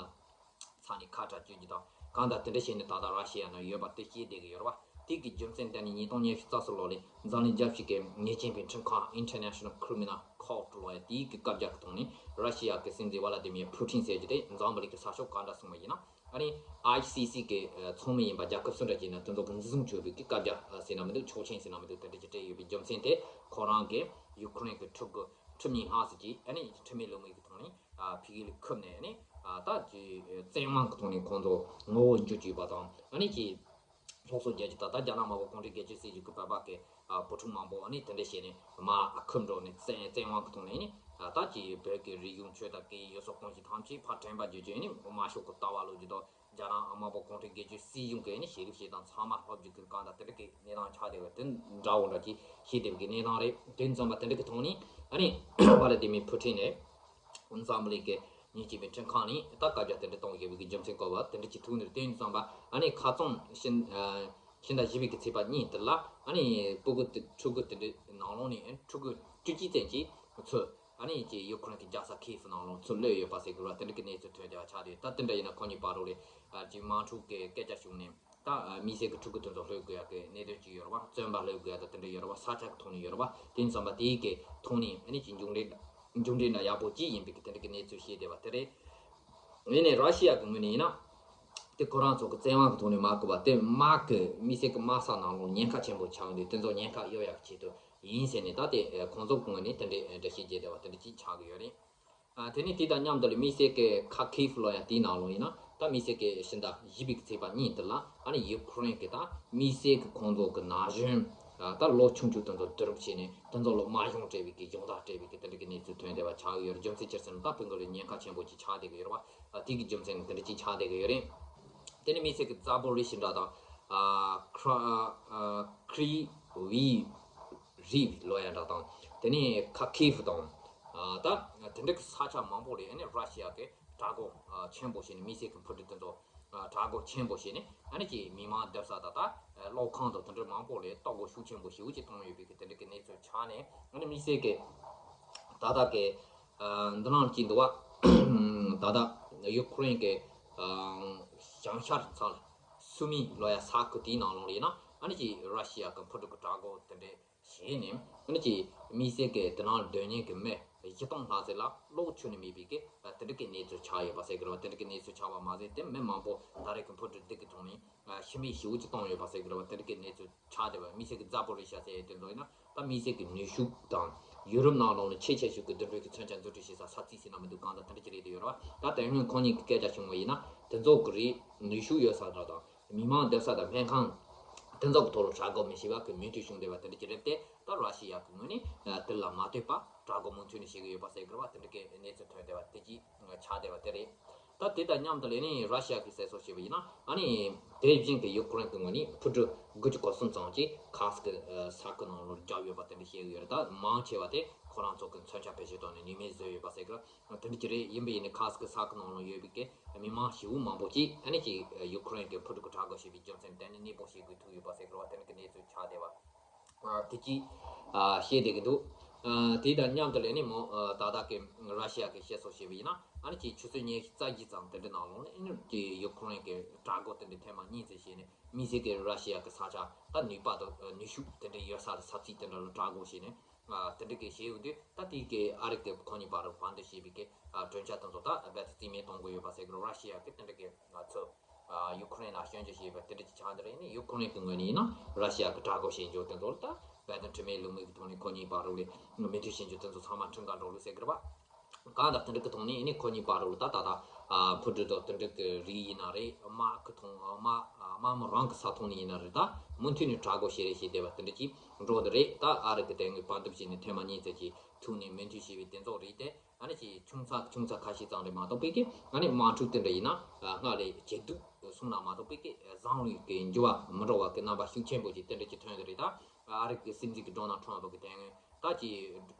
ཚ་ནས་ཁ་བྲལ་བཅུག་རྒྱུ་དང་གང་ལྟར་དེ་འདྲ་བྱས་ནས་ད་ལྟ་ར་ཤི་ཡ་ནང་ཡོད་པ་དེ་ཤེས་བསྡད་ཀྱི་ཡོད་རེད་བ། དེ་གི་རྒྱུ་མཚན་དེ་ནི་ཉིས་སྟོང་ཉི་ཤུ་རྩ་གསུམ་ལོ་ལ་འཛམ་གླིང་རྒྱལ་སྤྱི་གི་ཉེས་ཅན་པའི་ཁྲིམས་ཁང་International Criminal Court ལོ་ཡ་དེའི་གི་བཀའ་རྒྱ་གི་ཐོག་ནས་ར་ཤི་ཡ་གི་སྲིད་འཛིན་ཝ་ལ་ཏི་མིར་ཕུ་ཊིན་ཟེར་རྒྱུ་དེ་འཛམ་བུ་གླིང་གི་ས་ཕྱོགས་གང་འདྲ་སོང་བ་ཡིན་ན། ཨ་ནི་ཨའི་སི་སི་གི་ཚོགས་མི་ཡིན་པ་རྒྱལ་ཁབ་སུ་འདྲ་ཅིག་ན་དེ་ཚོ་གི་འཛིན་བཟུང་བྱས་པའི་གི་བཀའ་རྒྱ་ཟེར་ན་མི་འདུག་ཆོག་མཆན་ཟེར་ན་མི་འདུག་དེ་འདྲ་ཅིག་སྤྲད་ཡོད་པའི་རྒྱུ་མཚན་དེ་ཁོ་རང་གི་ཡུ་ཁུ་རེན་གི་ཕྲུ་གུ་ཁྲི་གཉིས་ལྷག་ཙམ་ཅིག་ཨ་ནི་ཁྲིམས་མེད་ལུགས་མེད་ཀྱི་ཐོག་ནས་ཕ་གི་ལ་ཁུར་ནས་ཨ་ནི་ད་ཅིག་བཙན་དབང་གི་ཐོག་ནས་ཁོང་ཚོ་ངོ་བོ་འགྱུར་བཅུག་པ་དང་། ཨ་ནི་ཅིག་སློབ་གསོ་རྒྱག་རྒྱུ་དང་། ད་རྒྱ་ནག་དམར་པོ་གུང་ཁྲན་སྒེར་གཅོད་སྲིད་གཞུང་གི་བོད་པ་གི་བུ་ཕྲུག་མང་པོ་ཨ་ནི་དེ་འདྲ་བྱས་ནས་མར་ཁུར་འགྲོ་ནས་བཙན་བཙན་དབང་གི་ཐོག་ནས་ནི་ད་ཅིག་བོད་ཀྱི་རིག་གཞུང་ཆོས་དང་སྐད་ཡིག་ཡུལ་སྲོལ་གོམས་གཤིས་ཐམས་ཅད་ཕར་དྲན་པ་བརྗོད་རྒྱུ་ནི་དམར་ཤོག་གི་ལྟ་བ་ལོ་རྒྱུས་དང་། རྒྱ་ནག་དམར་པོ་གུང་ཁྲན་སྒེར་གཅོད་སྲིད་གཞུང་གི་ནི་བྱེད་ལུགས་བྱེད་སྟངས་ཚང་མ་ལྷོ་རྒྱུད་ཀྱི་གང་དང་དེ་འདྲ་གི་གནས་སྟངས་ཆགས་བསྡད་པ་དེ་འདྲ་བོ་འདྲ་ཅིག་ཤེས་བསྡད་པའི་གནས་སྟངས་རེད། དེ་ཙམ་པ་དེ་འདྲ་གི་ཐོག་ནས་ཨ་ནི་ཝ་ལ་ཏི་མིར་ཕུ་ཊིན་ནས་འཛམ་བུ་གླིང་གི་ཉེས་ཅན་པའི་ཁྲིམས་ཁང་ནས་ད་བཀའ་རྒྱ་དེ་འདྲ་གཏོང་དགོས་པའི་རྒྱུ་མཚན་སྐོར་བ་དེ་འདྲ་ཅིག་ཐུག་ནས། དེ་ཙམ་པ་ཨ་ནི་ཁ་རྩང་ཕྱི་ཕྱི་ཟླ་བཞི་པའི་གི་ཚེས་པ་གཉིས་དེ་ལ་ཨ་ནི་སྤུ་གུ་དེ་ཕྲུ་གུ་དེ་འདྲའི་ནང་ལོགས་ནས་ཕྲུ་གུ་བཅུ་གཅིག་ཙམ་ཅིག་ཚུར་ཨ་ནི་ཅིག་ཡུ་ཁུ་རེན་གྱི་རྒྱལ་ས་ཁིའེབ་ནང་ལོགས་ཚུར་གློད་ཡོད་པ་ཟེར་གི་རེད་བ། དེ་འདྲ་གི་གནས་ཚུལ་ཐོན་བསྡད་པ་ཆགས་བསྡད་ཡོད། ད་དེ་འདྲ་ཡིན་ན་ཁོ་གཉིས་བར་དུ་ལས་ཅིག་དམག་འཁྲུག་གི་སྐད་ཆ་བྱུང་ནས། ད་དམིགས་བསལ་གྱི་ཕྲུ་གུ་དེ་ཚོ་གློད་དགོས་ཡག་གི་གནད་དོན་ཅིག་ཡོད་རེད་བ། བཙོན་པ་གློད་དགོས་ཡག་དང་དེ་འདྲ་ཡོད་རེད་བ། ས་ཆ་གི་ཐོག་ནས་ཡོད་རེད་བ། དེ་ཙམ་པ་དེའི་གི་ཐོག་ནས་ཨ་ནི་ཅིག་མཇུག་འབྲས་མཇུག་འབྲས་འདྲ་ཡག་པོ་ཅིག་ཡིན་པའི་གི་དེ་འདྲ་གི་གནས་ཚུལ་བཤད་བསྡད་པ་དེ་རེད། ཡིན་ནའི་ར་ཤི་ཡ་གི་ངོས་ནས་ཡིན་ན། དེ་ཁོ་རང་ཚོ་གི་བཙན་དབང་གི་ཐོག་ནས་མ་བཀུར་བ་དེ་དམག་གི་དམིགས་བསལ་གི་དམག་ས་ནང་ལོགས་ཉེན་ཁ་ཆེན་པོ་ཆགས་ནས་དེ་ཚོ་ཉེན་ཁ་གཡོལ་ཡག་གི་ཆེད་དུ་ཡིན་ཟེར་ནས། ད་དེ་ཁོང་ཚོ་གི་ངོས་ནས་དེ་འདྲའི་འགྲེལ་བཤད་བརྒྱབ་བསྡད་པ་དེ་འདྲ་ཅིག་ཆགས་ཀྱི་ཡོད་རེད། ཨ། དེ་ནས་དེ་དང་མཉམ་དུ་ལ་དམིགས་བསལ་གི་ཁ་ཁིའེབ་ལོ་ཡ་དེའི་ནང་ལོགས་ཡིན་ན། ད་དམིགས་བསལ་གི་ཕྱི་ཟླ་བཞི་པའི་གི་ཚེས་པ་གཉིས་དེ་ལ་ཨ་ནི་ཡུ་ཁུ་རེན་གི་ད་དམིགས་བསལ་གི་ཁོང་ཚོ་གི་ན་གཞོན། ཨ། ད་ལོ་ཆུང་ཆུང་དེ་ཚོ་བསྡུ་རུབ་བྱས་ནས་དེ་ཚོ་ལ་དམག་སྦྱོང་སྤྲད་པའི་གི་སྦྱོང་བརྡར་སྤྲད་པའི་གི་དེ་འདྲ་གི་གནས་ཚུལ་ཐོན་བསྡད་པ་ཆགས་ཀྱི་ཡོད་རེད། རྒྱུ་མཚན་ཅི་ཟེར་ན་ད་བོད་ཀྱི་ལ་ཉེན་ཁ་ཆེན་པོ་ཅིག་ཆགས་བསྡད་ཀྱི་ཡོད་རེད་བ། ཨ། དེ་གི་རྒྱུ་མཚན་ནི་དེ་འདྲ་ཅིག་ཆགས་བསྡད་ཀྱི་ཡོད་རེད། དེ་ནས་དམིགས་བསལ་གི་ཛ་པོ་རི་ཤི་འདྲ་དང་། ཨ། ཁྲ་ཨ། ཁྲི་ཝི་རི་ལོ་ཡ་འདྲ་དང་། དེ་ནས་ཁ་ཁིའེབ་དང་། ཨ། ད་དེ་འདྲ་གི་ས་ཆ་མང་པོ་ལ་ཨ་ནི་ར་ཤི་ཡ་གི་དྲག་རྒོལ་ཆེན་པོ་བྱས་ནས་དམིགས་བསལ་གི་འཕུར་གྲུ་དེ་ཚོ་དྲག་རྒོལ་ཆེན་པོ་བྱས་ནས་ཨ་ནི་ཅིག་མི་མང་སྡོད་ས་དང་། ད་གློག་ཁང་དང་དེ་འདྲ་མང་པོ་ལ་གཏོར་རྒོལ་ཤུགས་ཆེན་པོ་ཞེ་པོ་ཅིག་བཏང་ཡོད་པའི་གི་དེ་འདྲ་གི་གནས་ཚུལ་ཆགས་ནས། ཨ་ནི་དམིགས་བསལ་གི་ད་ལྟ་གི་ཨ། འདི་ནང་གཅིག་འདུག་བ། ད་ལྟ་ཡུ་ཁུ་རེན་གི་ཨ། བྱང་ཤར་མཚམས་སུ་མི་ལོ་ཡ་ས་ཁུལ་དེའི་ནང་ལོགས་ལ་ཡིན་ན་ཨ་ནི་ཅིག་ར་ཤི་ཡ་གི་འཕུར་གྲུ་གི་དྲག་རྒོལ་དེ་འདྲ་བྱས་ནས། ཨ་ནི་ཅིག་དམིགས་བསལ་གི་དེ་ནང་སྡོད་མཁན་གི་མི་བཞི་སྟོང་ལྷག་ཙམ་ལ་གློག་ཁྱོན་ནས་མེད་པའི་གི་དེ་འདྲ་གི་གནས་ཚུལ་ཆགས་ཡོད་པ་ཟེར་གི་རེད་བ། དེ་འདྲ་གི་གནས་ཚུལ་ཆགས་པ་མ་ཟད་དེ་མི་མང་པོ་ད་རེས་གི་འཕུར་གྲུ་འདི་གི་ཐོག་ནས། ཨ། ཤི་རྨས་ཞེ་པོ་ཅིག་བཏང་ཡོད་པ་ཟེར་གི་རེད་བ། དེ་འདྲ་གི་གནས་ཚུལ་ཆགས་བསྡད་པ། དམིགས་བསལ་གི་ཛ་པོ་རི་ཤ་ཟེར་ཡས་དེ་ཚོ་ཡིན་ན་ད་དམིགས་བསལ་གི་ནུས་ཤུགས་དང་ཡུ་རོབ་ནང་ལོགས་ནས་ཆེས་ཆེ་ཤོས་གི་འགྲིམ་འགྲུལ་གི་མཚོན་ཆ་འཛུགས་སྐྲུན་བྱེད་ས་ས་ཚིགས་ཟེར་ན་མི་འདུག་གང་ལྟར་དེ་འདྲ་ཅིག་རེད་དེ་ཡོད་རེད་བ། ད་དེ་སྔོན་ཁོང་གཉིས་ཀྱི་སྐད་ཆ་བྱུང་བ་ཡིན་ན་དེ་ཚོ་གི་རིགས་ནུས་ཤུགས་ཡོད་ས་འདྲ་དང་མི་མང་སྡོད་ས་དང་སྨན་ཁང་དེ་ཚོ་གི་ཐོག་ལ་དྲག་རྒོལ་མི་བྱེད་པ་གི་མོས་མཐུན་བྱུང་བསྡད་པ་དེ་འདྲ་ཅིག་རེད་དེ། ད་ར་ཤི་ཡ་གི་ངོས་ནས་དེ་ལ་མ་ལྟོས་པ་དྲག་རྒོལ་མུ་མཐུད་ནས་བྱེད་ཀྱི་ཡོད་པ་ཟེར་གི་རེད་བ། དེ་འདྲ་གི་གནས་ཚུལ་ཐོན་བསྡད་པ་དེ་ཅིག་ཆགས་བསྡད་པ་དེ་རེད། ད་དེ་དང་མཉམ་དུ་ལས་ནི་ར་ཤི་ཡ་གིས་གསལ་བསྒྲགས་བྱས་པ་ཡིན་ན། ཨ་ནི་དེ་བཞིན་གྱི་ཡུ་ཀེ་རེན་གྱི་ངོས་ནས་འཕུར་གྲུ་དགུ་བཅུ་གོ་གསུམ་ཙམ་ཅིག་ཁར་སི་ཀི་ས་ཁུལ་ནང་ལོགས་བརྒྱབ་ཡོད་པ་དེ་འདྲ་བཤད་ཀྱི་ཡོད་རེད། ད་མང་ཆེ་བ་དེ་ཁོ་རང་ཚོ་གི་མཚོན་ཆ་བེད་སྤྱོད་བཏང་ནས་ནུས་མེད་བཟོས་ཡོད་པ་ཟེར་གི་རེད། དེ་འདྲ་ཅིག་རེད། ཡིན་པ་ཡིན་ནའི་ཁར་སི་ཀི་ས་ཁུལ་ནང་ལོགས་ཡོད་པའི་གི་མི་མང་ཞེ་པོ་མང་པོ་ཅིག་ཨ་ནི་ཅིག་ཡུ་ཀེ་རེན་གྱི་འཕུར་གྲུ་གི་དྲག་རྒོལ་བྱས་པའི་རྒྱུ་མཚན་དེ་ནི་གནས་སྤོ་བྱེད་དགོས་ཐུག་ཡོད་པ་ཟེར་གི་རེད་བ། དེ་འདྲ་གི་གནས་ཚུལ་ཆགས་བསྡད་པ། ཨ། དེ་གཅིག་ཨ། བཤད་བསྡད་ཀྱི་འདུག་ཨ། དེ་དང་མཉམ་དུ་ལས་ནི་མོ། ཨ། ད་ལྟ་གི་ར་ཤི་ཡ་གི་བཤད་སྲོལ་བྱས་པ་ཡིན་ན། ཨ་ནི་ཅིག་ཆུ་ཚོད་ཉི་ཤུ་རྩ་བཞི་ཙམ་དེ་འདྲ་ནང་ལོགས་ནས་ཨ་ནི་ཅིག་ཡུ་ཀེ་རེན་གྱི་དྲག་རྒོལ་དེ་འདྲ་ཐེངས་མ་གཉིས་ཙམ་བྱས་ནས། དམིགས་བསལ་གྱི་ར་ཤི་ཡ་གི་ས་ཆ་ད་ནུས་པ་དང་ནུས་ཤུགས་དེ་འདྲ་ཡོད་ས་ལ་ས་ཚིགས་དེ་འདྲ་ལ་དྲག་རྒོལ་བྱས་ནས། ཨ་དེ་འདྲ་གི་བྱས་ཡོང་དུས། ད་དེའི་གི་ཨ་རི་གི་ཁོ་གཉིས་བར་དུ་བར་འདུམ་བྱས་པའི་གི་ཨ་གྲོས་འཆར་དེ་ཚོ་ད་རྦད་དེ་རྩིས་མེད་གཏོང་གི་ཡོད་པ་ཟེར་གི་རེད། ར་ཤི་ཡ་གི་དེ་འདྲ་གི་ང་ཚོ་ཨ་ཡུ་ཁུ་རེན་ལ་སྐྱོན་བརྗོད་བྱས་པ་དེ་འདྲ་ཅིག་ཆགས་འདི་རེད། ནི་ཡུ་ཁུ་རེན་གི་ངོས་ནས་ཡིན་ན་ར་ཤི་ཡ་གི་དྲག་རྒོལ་བྱེད་འཇོག་དེ་ཚོ་ལ་ད་རྦད་དེ་འཕྲི་སྨོན་ལུགས་མེད་གི་ཐོག་ནས་ཁོ་གཉིས་བར་དུ་ལ་མོས་མཐུན་བྱེད་འཇོག་དེ་ཚོ་ཚང་མ་འཁྲུག་འགག་འགྲོ་ལུགས་ཟེར་གི་རེད་པ། གང་ལྟར་དེ་འདྲ་གི་ཐོག་ནས་ནི་ཁོ་གཉིས་བར་དུ་ལ་ད་ད་ལྟ་ཨ་འཕུར་གྲུ་དང་དེ་འདྲ་གི་རིགས་ཡིན་ན་རེད། དམག་གི་ཐོག་དམག་དམག་མི་རང་གི་ས་ཐོག་ནས་ཡིན་ན་རེད། ད་མུ་མཐུད་ནས་དྲག་རྒོལ་བྱེད་རེས་བྱེད་བསྡད་པ་དེ་འདྲ་ཅིག་འགྲོ་གི་རེད། ད་ཨ་རི་གི་དེ་སྔའི་བར་འདུམ་བྱས་ནས་ཐེངས་མ་གཉིས་ཙམ་ཅིག་ཐུག་ནས་མོས་མཐུན་བྱས་པའི་དེ་ཚོ་རེད་དེ། ཨ་ནི་ཅིག་ཆུང་ཙག་ཆུང་ཙག་ཁ་ཤས་ཙམ་རེད་མ་གཏོགས་པའི་གི། ཨ་ནི་དམག་འཁྲུག་དེ་འདྲ་ཡིན་ན་ཨ་སྔར་ལས་ཇེ་སྡུག་སོང་ན་མ་གཏོགས་པའི་གི་བཟང་བའི་གི་འགྱུར་བ་མི་འགྲོ་བ་གི་རྣམ་པ་ཤུགས་ཆེན་པོ་ཅིག་དེ་འདྲ་ཅིག་ཐོན་གི་རེད། ད་ཨ་རི་གི་སྲིད་འཛིན་གི་ཌོ་ནལ་ཊམ་པ་གི་དེ་སྔོན་ད་ཅིག་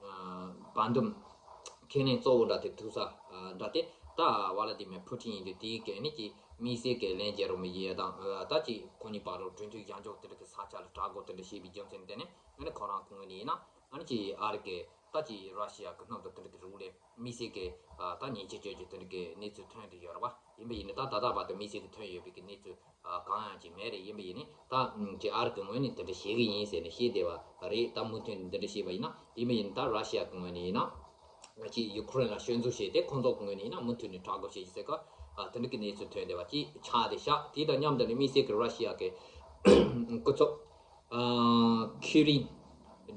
ཨ་བར་འདུམ་ཁས་ལེན་གཙོ་བོ་འདྲ་དེ་ཐུག་ས་ཨ་འདྲ་དེ། ད་ཝ་ལ་ཏི་མེ་ཕུ་ཊིན་ཡིན་དུས་དེའི་གི་ཨ་ནི་ཅིག་དམིགས་བསལ་གི་ལན་རྒྱག་རོགས་མི་ཡེ་དང་། ཨ་ད་ཅིག་ཁོ་གཉིས་བར་དུ་གྲོས་མཐུན་བཞག་འཇོག་དེ་འདྲ་གི་ས་ཆ་ལ་དྲག་རྒོལ་དེ་འདྲ་བྱས་པའི་རྒྱུ་མཚན་དེ་ནི་ཨ་ནི་ཁོ་རང་གི་ངོས་ནས་ཡིན་ན། ཨ་ནི་ཅིག་ཨ་རི་གི་ད་ཅིག་ར་ཤི་ཡ་གི་སྣུམ་དང་དེ་འདྲ་གི་རིགས་ལ་དམིགས་བསལ་གི་ཨ་ད་ཉེས་ཆད་གཅོད་རྒྱུ་དེ་འདྲ་གི་གནས་ཚུལ་ཐོན་བསྡད་ཡོད་རེད་པ། ཡིན་པ་ཡིན་ན་ད་ད་ལྟ་བར་དུ་དམིགས་བསལ་གྱི་ཐོན་ཡོད་པའི་གི་གནས་ཚུལ་ཨ་གང་ཡང་ཅིག་མེད་རེད། ཡིན་པ་ཡིན་ན་ད་ཅིག་ཨ་རི་གི་ངོས་ནས་དེ་འདྲ་བྱེད་གི་ཡིན་ཟེར་ནས་བཤད་བསྡད་པ་རེད། ད་མུ་མཐུད་ནས་འདི་འདྲ་བྱས་པ་ཡིན་ན། ཡིན་པ་ཡིན་ན་ད་ར་ཤི་ཡ་གི་ངོས་ནས་ཡིན་ན་ཅིག་ཡུ་ཁུ་རེན་ལ་སྐྱོན་འཛུགས་བྱས་ཏེ། ཁོང་ཚོ་གི་ངོས་ནས་ཡིན་ན་མུ་མཐུད་ནས་དྲག་རྒོལ་བྱེད་ཀྱི་ཟེར་གི་ཨ་དེ་འདྲ་གི་གནས་ཚུལ་ཐོན་བསྡད་པ་ཅིག་ཆགས་བསྡད་ཤག་དེ་དང་མཉམ་དུ་ནས་དམིགས་བསལ་གྱི་ར་ཤི་ཡ་གི་སྐུ་ཚབ་ཨ་ཁི་རི་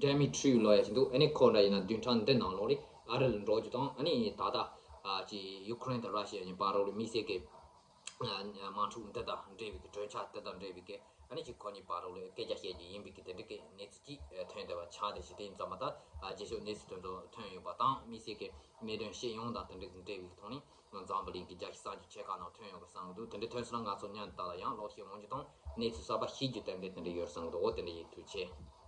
ཌེ་མི་ཊྲི་ལབ་ཡ་ཞིག་འདུག་ཨ་ནི་ཁོ་འདྲ་ཡིན་ན་བདུན་ཕྲག་འདི་ནང་ལོགས་ལ་ཨ་རི་ལ་འགྲོ་རྒྱུ་དང་། ཨ་ནི་ད་ལྟ་ཨ་ཅིག་ཡུ་ཁུ་རེན་དང་ར་ཤི་ཡ་གཉིས་བར་ལ་དམིགས་བསལ་གྱི་ཨ་དམག་འཁྲུག་འདི་དང་འབྲེལ་བའི་གི་གྲོས་འཆར་དེ་དང་འབྲེལ་བའི་གི་ཨ་ནི་ཅིག་ཁོ་གཉིས་བར་ལ་སྐད་ཆ་བཤད་རྒྱུ་ཡིན་པའི་གི་དེ་འདྲ་གི་གནས་ཚུལ་ཅིག་ཐོན་བསྡད་པ་ཆགས་བསྡད་ཤག་དེ་ཡིན་ཙང་མ་ད་ཨ་རྗེས་ཕྱོགས་གནས་ཚུལ་དེ་ཚོ་ཐོན་ཡོད་པ་དང་། དམིགས་བསལ་གྱི་གནད་དོན་སྤྱི་ཡོངས་དང་དེ་འདྲ་གི་འབྲེལ་བའི་གི་ཐོག་ནས་འཛམ་བུ་གླིང་གི་རྒྱལ་སྤྱི་གསར་འགྱུར་ཆེ་ཁག་ནང་ཐོན་ཡོང་གི་བསམ་གི་འདུག་དེ་འདྲ་ཐོན་སོང་ན་ང་ཚོ་མཉམ་དུ་ད་ལ་ཡང་ཀློག་ཤེས་འོང་རྒྱུ་དང་གནས་ཚུལ་གསར་པ་ཤེས་རྒྱུ་ཏན་ཏན་དེ་འདྲ་ཡོད་བསམ་གི་འདུག་འོ་དེ་འདྲ་ཡིན། ཐུགས་རྗེ་ཆེ།